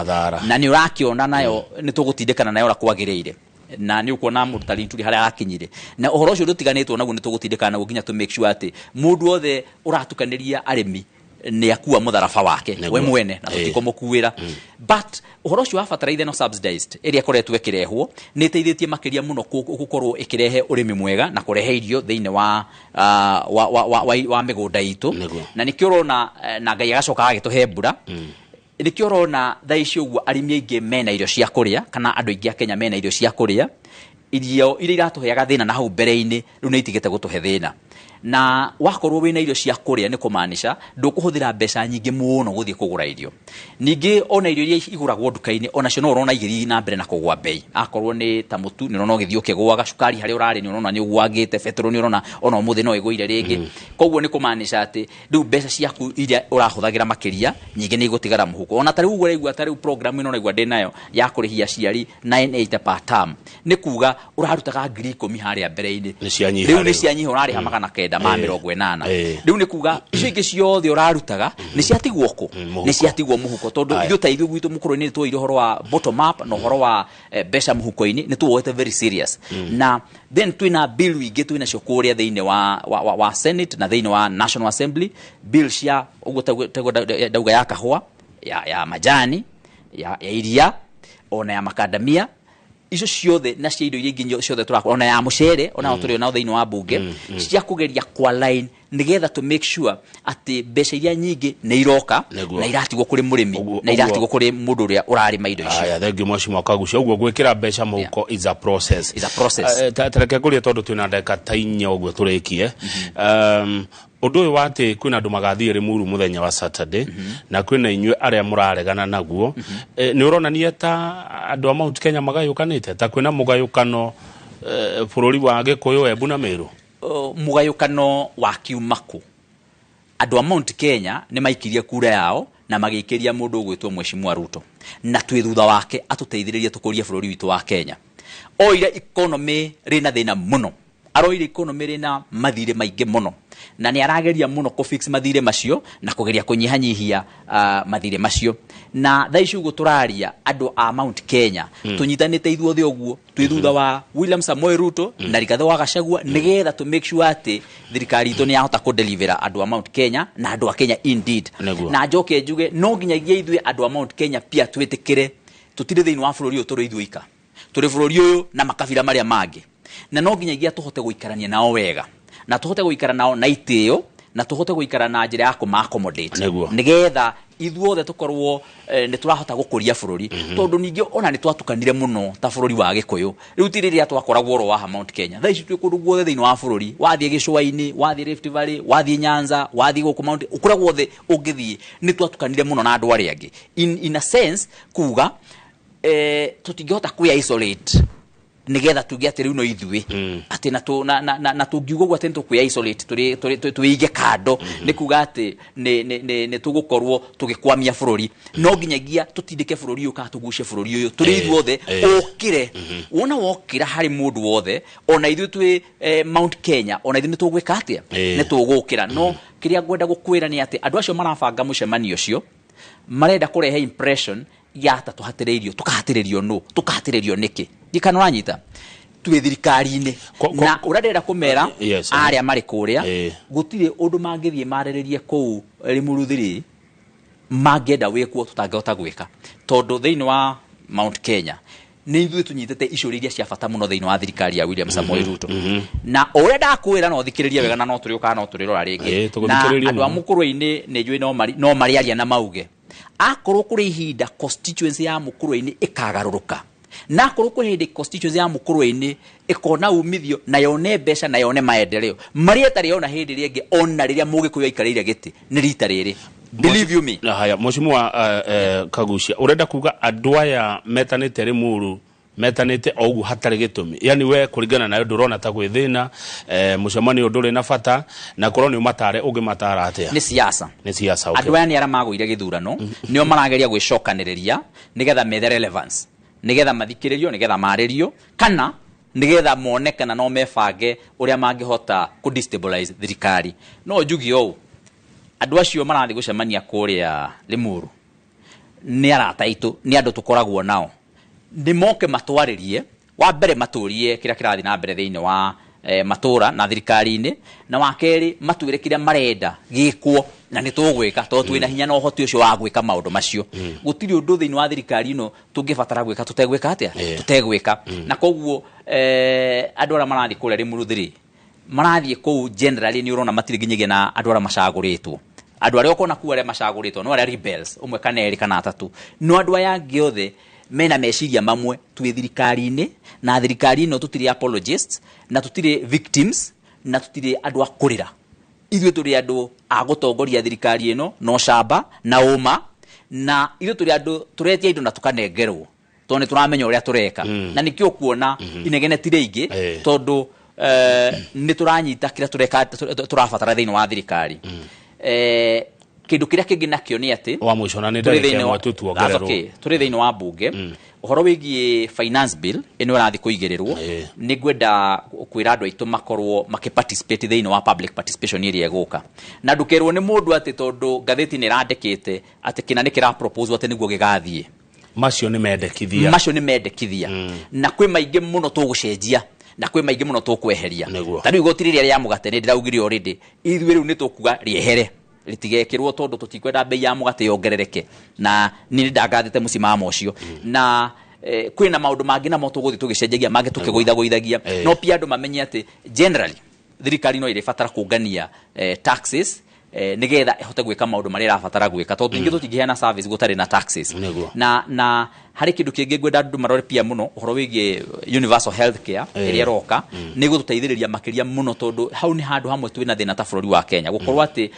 Speaker 16: na nĩ ũrakĩona nayo nĩ tũgũtindĩkana nayo ũrĩa kwagĩrĩire, na nĩ ũkuona mũndũ ta Linturi harĩa akinyire, na ũhoro ũcio ndũtiganĩtwo naguo nĩ tũgũtindĩkana naguo nginya tũ make sure atĩ mũndũ wothe ũratukanĩria arĩmi nĩ akua mũtharaba wake we mwene na tũtikũmũkuĩra. But ũhoro ũcio wa bataraitha no subsidized ĩrĩa ĩkoretwo ĩkĩrehwo nĩ ĩteithĩtie makĩria mũno gũkorwo ĩkĩrehe ũrĩmi mwega na kũrehe irio thĩinĩ wa mĩgũnda itũ, na nĩkĩo ũrona na Ngai agacoka agagĩtũhe mbura. Nĩkĩo ũrona thaa ici ũguo arĩmi aingĩ mena irio cia kũrĩa kana andũ aingĩ a Kenya mena irio cia kũrĩa, irio iria iratũheaga thĩna na hau mbere-inĩ rĩu nĩ itigĩte gũtũhe thĩna. Na wakorwo wĩna irio cia kũrĩa nĩ kũmaanisha ndũkũhũthĩra mbeca nyingĩ mũno gũthiĩ kũgũra irio. Ningĩ ona irio iria igũragwo nduka-inĩ onacio no ũrona igĩthiĩ na mbere na kũgũa bei. Akorwo nĩ ta mũtu nĩ ũrona ũgĩthiĩ ũkĩgũaga, cukari harĩa ũrarĩ nĩ ũrona nĩ ũgũangĩte, betũrũ nĩ ũrona ona ũmũthĩ no ĩgũire rĩngĩ. Koguo nĩ kũmaanisha atĩ rĩu mbeca ciaku iria ũrahũthagĩra makĩria nyingĩ nĩ igũtigara mũhuko. Ona ta rĩu ũguo ũraigua, ta rĩu program ĩno ũraigua ndĩnayo ya kũrĩhia aciari 980 per term, nĩ kuga ũrarutaga 10,000 harĩa mbere-inĩ,
Speaker 2: Nĩ cianyiha
Speaker 16: rĩu nĩ
Speaker 2: rĩu.
Speaker 16: cianyiha, ũrarĩha 980. Rĩu nĩ kuga icio ingĩ ciothe ũrarutaga nĩ ciatigwo kũ?
Speaker 2: Mũhuko.
Speaker 16: Nĩ ciatigwo mũhuko, tondũ
Speaker 2: Aya.
Speaker 16: ithuĩ ta ithuĩ gwitũ mũkũrũ-inĩ nĩ tuoire ũhoro wa bottom up na ũhoro wa mbeca mũhuko-inĩ nĩ tuwoete very serious. Na then twĩna bill ingĩ twĩnacio kũrĩa thĩinĩ wa Senate na thĩinĩ wa National Assembly, bill cia ũguo taguo ndauga ya kahũa, ya majani, ya iria, ona ya makandamia, icio ciothe na cia indo iria ingĩ ciothe tũrakora, ona ya mũcere ona tũrĩ nao thĩinĩ wa bunge, cia kũgeria kwa line nĩgetha to make sure atĩ mbeca iria nyingĩ nĩ iroka
Speaker 2: Nĩguo.
Speaker 16: na iratigwo kũrĩ mũrĩmi na iratigwo kũrĩ mũndũ ũrĩa ũrarĩma indo icio.
Speaker 2: Aya, thengiũ mheshimiwa Kagucia. Ũguo gwĩkĩra mbeca mũhuko is a process.
Speaker 16: Is a process.
Speaker 2: Tareke ngũrie tondũ twĩna ndagĩka ta inya ũguo tũrĩkie. Ũndũ ũyũ wa atĩ kwĩna andũ magathiĩ Limuru mũthenya wa Saturday na kwĩna inyuĩ arĩa mũraregana naguo, nĩ ũronania ta andũ a Mount Kenya magayũkanĩte, ta kwĩna mũgayũkano bũrũri wa Gĩkũyũ, Embu na Meru?
Speaker 16: Mũgayũkano wa kiuma kũ? Andũ a Mount Kenya nĩ maikirie kura yao na magĩikĩria mũndũ ũgwĩtwo Mheshimiwa Ruto, na twĩ thutha wake atũteithĩrĩrie tũkũrie bũrũri witũ wa Kenya. Oire economy rĩna thĩna mũno, aroire economy rĩna mathirĩ maingĩ mũno, na nĩ arageria mũno kũ fix mathirĩ macio na kũgeria kũnyihanyihia mathirĩ macio. Na thaa ici ũguo tũraria, andũ a Mount Kenya tũnyitanĩte ithuothe ũguo twĩ thutha wa William Samoei Ruto na Rigathĩ wa Gachagua, nĩgetha tũ make sure atĩ thirikari itũ nĩ yahota kũdelivera andũ a Mount Kenya na andũ a Kenya indeed.
Speaker 2: Nĩguo.
Speaker 16: Na njoke njuge no nginyagia ithuĩ andũ a Mount Kenya pia twĩtĩkĩre tũtirĩ thĩinĩ wa bũrũri ũyũ tũrĩ ithuĩ ika, tũrĩ bũrũri ũyũ na makabira marĩa mangĩ, na no nginyagia tũhote gũikarania nao wega na tũhote gũikara nao na itĩo na tũhote gũikara na njĩra ya kũma accommodate, nĩgetha ithuothe tũkorwo nĩ tũrahota gũkũria bũrũri. Tondũ ningĩ ona nĩ twatukanire mũno ta bũrũri wa Gĩkũyũ, rĩu ti rĩrĩa twakoragwo oro waha Mount Kenya, thaa ici twĩ kũndũ guothe thĩinĩ wa bũrũri. Wathiĩ gĩcũa-inĩ, wathiĩ Rift Valley, wathiĩ Nyanza, wathiĩ gũkũ Mount, kũrĩa guothe ũngĩthiĩ nĩ twatukanire mũno na andũ arĩa angĩ. In a sense kuga tũtingĩhota kwĩ isolate nigetha tuge atĩ rĩu no ithuĩ atĩ na tũ- na- na- na- na tũngiuga ũguo atĩ nĩ tũkwĩ isolate twĩige kando, nĩ kuga atĩ nĩ tũgũkorwo tũgĩkwamia bũrũri. No nginyagia tũtindĩke bũrũri ũyũ kana tũgucie bũrũri ũyũ tũrĩ ithuothe. Ũkĩre wona wokĩra harĩ mũndũ wothe, ona ithuĩ twĩ Mount Kenya, ona ithuĩ nĩ tũgwĩka atĩa? Nĩ tũgũkĩra. No kĩrĩa ngwenda gũkwĩra nĩ atĩ andũ acio marabanga mũcemanio ũcio marenda kũrehe impression ya ta tũhatĩrĩirio. Tũkahatĩrĩrio nũ? Tũkahatĩrĩrio nĩkĩ? Ndikana ũranyita twĩ thirikari-inĩ na ũrĩa ndĩrenda kũmera arĩa marĩ kũrĩa, gũtirĩ ũndũ mangĩthiĩ marĩrĩrie kũu Limuru 3 mangĩenda wĩkwo tũtangĩhota gwĩka, tondũ thĩinĩ wa Mount Kenya nĩ ithuĩ tũnyitĩte icũrĩ iria cia bata mũno thĩinĩ wa thirikari ya William Samoei Ruto. Na o ũrĩa ndakwĩra, no thikĩrĩrie wega na no tũrĩũkaga no tũrĩrora rĩngĩ. Na
Speaker 2: Tũgũthikĩrĩria
Speaker 16: andũ a
Speaker 2: mũno.
Speaker 16: Mũkũrwe-inĩ nĩ njũĩ no marĩaria na mauge akorwo kũrĩ ihinda constituency ya Mũkũrwe-inĩ ĩkagarũrũka, na akorwo kũrĩ hĩndĩ constituency ya Mũkũrwe-inĩ ĩkona umithio na yone mbeca na yone maendeleo marĩa ĩtarĩ yona hĩndĩ ĩrĩa ĩngĩ, ona rĩrĩa Mũgĩkũyũ aikarĩire gĩtĩ, nĩ rita rĩrĩ, believe you me.
Speaker 2: Na haya, mheshimiwa Kagucia, urenda kuga andũ aya metanĩte Limuru metanĩte o ũguo hatarĩ gĩtũmi? Yani we kũringana nayo ndũrona ta gwĩ thĩna, mũcemanio ndũrĩ na bata, na korwo nĩ ũmatare ũngĩmatara atĩa?
Speaker 16: Nĩ siasa.
Speaker 2: Nĩ siasa, okay.
Speaker 16: Andũ aya nĩ arĩa magũire gĩthurano, nĩo marageria gwĩcokanĩrĩria nĩgetha methe relevance, nĩgetha mathikĩrĩrio, nĩgetha marĩrio, kana nĩgetha mone kana no mebange ũrĩa mangĩhota kũ destabilize thirikari. No njuge ũũ, andũ acio marathiĩ gũcemania kũrĩa Limuru nĩ arata aitũ, nĩ andũ tũkoragwo nao, nĩ moke matwarĩrie. Wa mbere matũrie kĩrĩa kĩrathiĩ na mbere thĩinĩ wa matũra na thirikari-inĩ, na wa kerĩ matwĩre kĩrĩa marenda gĩkwo na nĩ tũgwĩka, tondũ twĩna hinya na ũhoti ũcio wa gwĩka maũndũ macio. Gũtirĩ ũndũ thĩinĩ wa thirikari ĩno tũngĩbatara gwĩka tũtegwĩka atĩa, tũtegwĩka. Na koguo andũ arĩa marathiĩ kũrĩa Limuru 3 marathiĩ kũu generally nĩ ũrona matirĩ nginyagia na andũ arĩa macagũrĩtwo. Andũ arĩa ũkona kuu arĩa macagũrĩtwo no arĩa rebels, ũmwe kana erĩ kana atatũ, no andũ aya angĩ othe mena meciria mamwe. Twĩ thirikari-inĩ na thirikari ĩno tũtirĩ apologists na tũtirĩ victims. Na tũtirĩ andũ a kũrĩra. Ithuĩ tũrĩ andũ a gũtongoria thirikari ĩno na ũcamba na ũma, na ithuĩ tũrĩ andũ tũretia indo na tũkanengerwo, tondũ nĩ tũramenya ũrĩa tũreka. Na nĩkĩo ũkuona inegene ti rĩingĩ, tondũ nĩ tũranyita kĩrĩa tũreka, tũrabatara thĩinĩ wa thirikari. Kĩndũ kĩrĩa kĩngĩ nakĩo nĩ atĩ
Speaker 2: Wa mũico, na nĩ
Speaker 16: tũrĩ
Speaker 2: ndagĩka
Speaker 16: thĩinĩ
Speaker 2: ĩmwe tu tuongererwo.
Speaker 16: That's okay. Tũrĩ thĩinĩ wa bunge, ũhoro wĩgiĩ finance bill ĩno ĩrathiĩ kũigĩrĩrwo, nĩ ngwenda kwĩra andũ aitũ makorwo makĩ-participate thĩinĩ wa public participation ĩrĩa ĩgũka, na ndũkerwo nĩ mũndũ atĩ tondũ ngathĩti nĩ ĩrandĩkĩte atĩ kĩna nĩ kĩra-propose atĩ nĩguo gĩgathiĩ.
Speaker 2: Macio nĩ mendekithia.
Speaker 16: Macio nĩ mendekithia, na kwĩ maingĩ mũno tũgũcenjia, na kwĩ maingĩ mũno tũkweheria. Ta rĩu igoti rĩrĩa rĩa mũgate, nĩ ndĩraugire already ithuĩ rĩu nĩ tũkuga rĩehere, rĩtigekĩrwo, tondũ tũtikwenda bei ya mũgate yongerereke, na niĩ nĩ ndangathĩte mũcimamo ũcio. Na kwĩna maũndũ mangĩ namo tũgũthiĩ tũgĩcenjagia, mangĩ tũkĩgũithagũithagia. No pia andũ mamenye atĩ generally thirikari no ĩrĩbatara kũngania taxes nĩgetha ĩhote gwĩka maũndũ marĩa ĩrabatara gwĩka, tondũ ingĩ tũtingĩheana service gũtarĩ na taxes. Na harĩ kĩndũ kĩngĩ ngwenda andũ marore pia mũno, ũhoro wĩgiĩ universal health care ĩrĩa ĩroka, nĩ gũtũteithĩrĩria makĩria mũno, tondũ hau nĩ handũ hamwe twĩna thĩna ta bũrũri wa Kenya, gũkorwo atĩ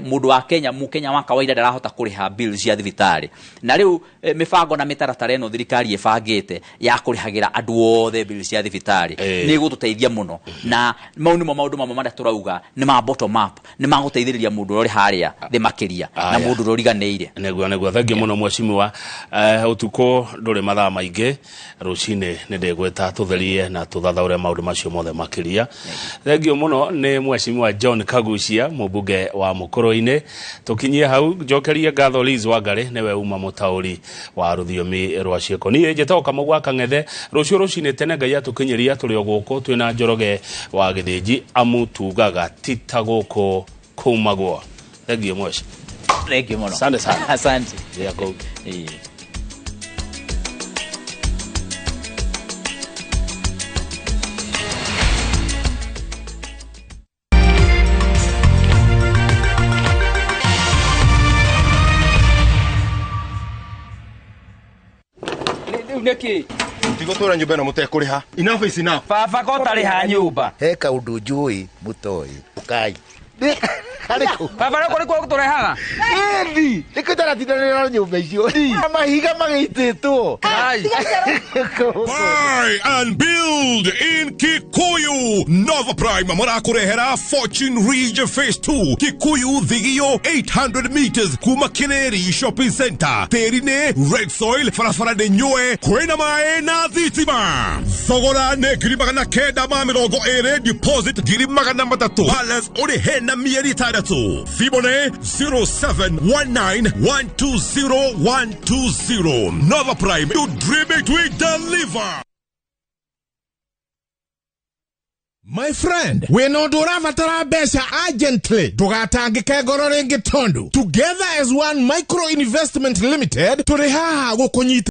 Speaker 16: mũndũ wa Kenya, mũkenya wa kawaida, ndarahota kũrĩha bills cia thibitarĩ. Na rĩu mĩbango na mĩtaratara ĩno thirikari ĩbangĩte ya kũrĩhagĩra andũ othe bills cia thibitarĩ nĩ ĩgũtũteithia mũno. Na mau nĩmo maũndũ mamwe marĩa tũrauga nĩ ma bottom up, nĩ magũteithĩrĩria mũndũ ũrĩa ũrĩ harĩa thĩ makĩria na mũndũ ũrĩa ũriganĩire.
Speaker 2: Nĩguo, thengiũ mũno mheshimiwa. Ũtukũ ndũrĩ mathaa maingĩ, rũcinĩ nĩ ndĩgwĩta tũtherie na tũthathaũre maũndũ macio mothe makĩria. Thengiũ mũno nĩ mheshimiwa John Kagucia, mũmbunge wa Mũkũrũ-inĩ. Tũkinyie hau, njokerie ngatho Liz Wangari, nĩwe uma mũtaũri wa rũthiomi rwa ciĩko. Niĩ njĩtagwo Kamau wa Kang'ethe. Rũciũ rũcinĩ tene Ngai atũkinyĩria, tũrĩ o gũkũ twĩna Njoroge wa Gĩthĩnji, amu tugaga ti ta gũkũ kumagwo. Thengiũ mweci.
Speaker 16: Thengiũ mũno.
Speaker 2: Asante sana.
Speaker 16: Asante.
Speaker 2: Gĩa kũu.
Speaker 18: Rĩu nĩkĩ?
Speaker 1: Tigũtũra nyũmba ĩno mũtekũrĩha. Enough is enough.
Speaker 18: Baba ko ũtarĩha nyũmba.
Speaker 3: He kaũndũ njũĩ mũtoĩ, ũkai.
Speaker 18: Baba rĩu kũrĩ kuo tũrehaga.
Speaker 3: Ĩni nĩkĩo itaratindanĩra na nyũmba icio, mahiga magĩitĩtwo.
Speaker 20: Buy and build in Kikuyu. Nova Prime marakurehera Fortune Ridge Phase 2, Kikuyu Thigio, 800 meters kuma Kineri Shopping Center. Tĩri nĩ red soil, barabara nĩ nyue, kwĩna maĩ na thitima. Thogora nĩ 920,000, deposit 300,000, balance ũrĩhe na mĩeri 6. Thimũ nĩ 0719120120. Nova Prime, you dream it, we deliver.
Speaker 21: My friend, wĩna ũndũ ũrabatara mbeca urgently, ndũgatangĩke ngoro rĩngĩ, tondũ Together as One Micro Investment Limited tũrĩ haha gũkũnyita.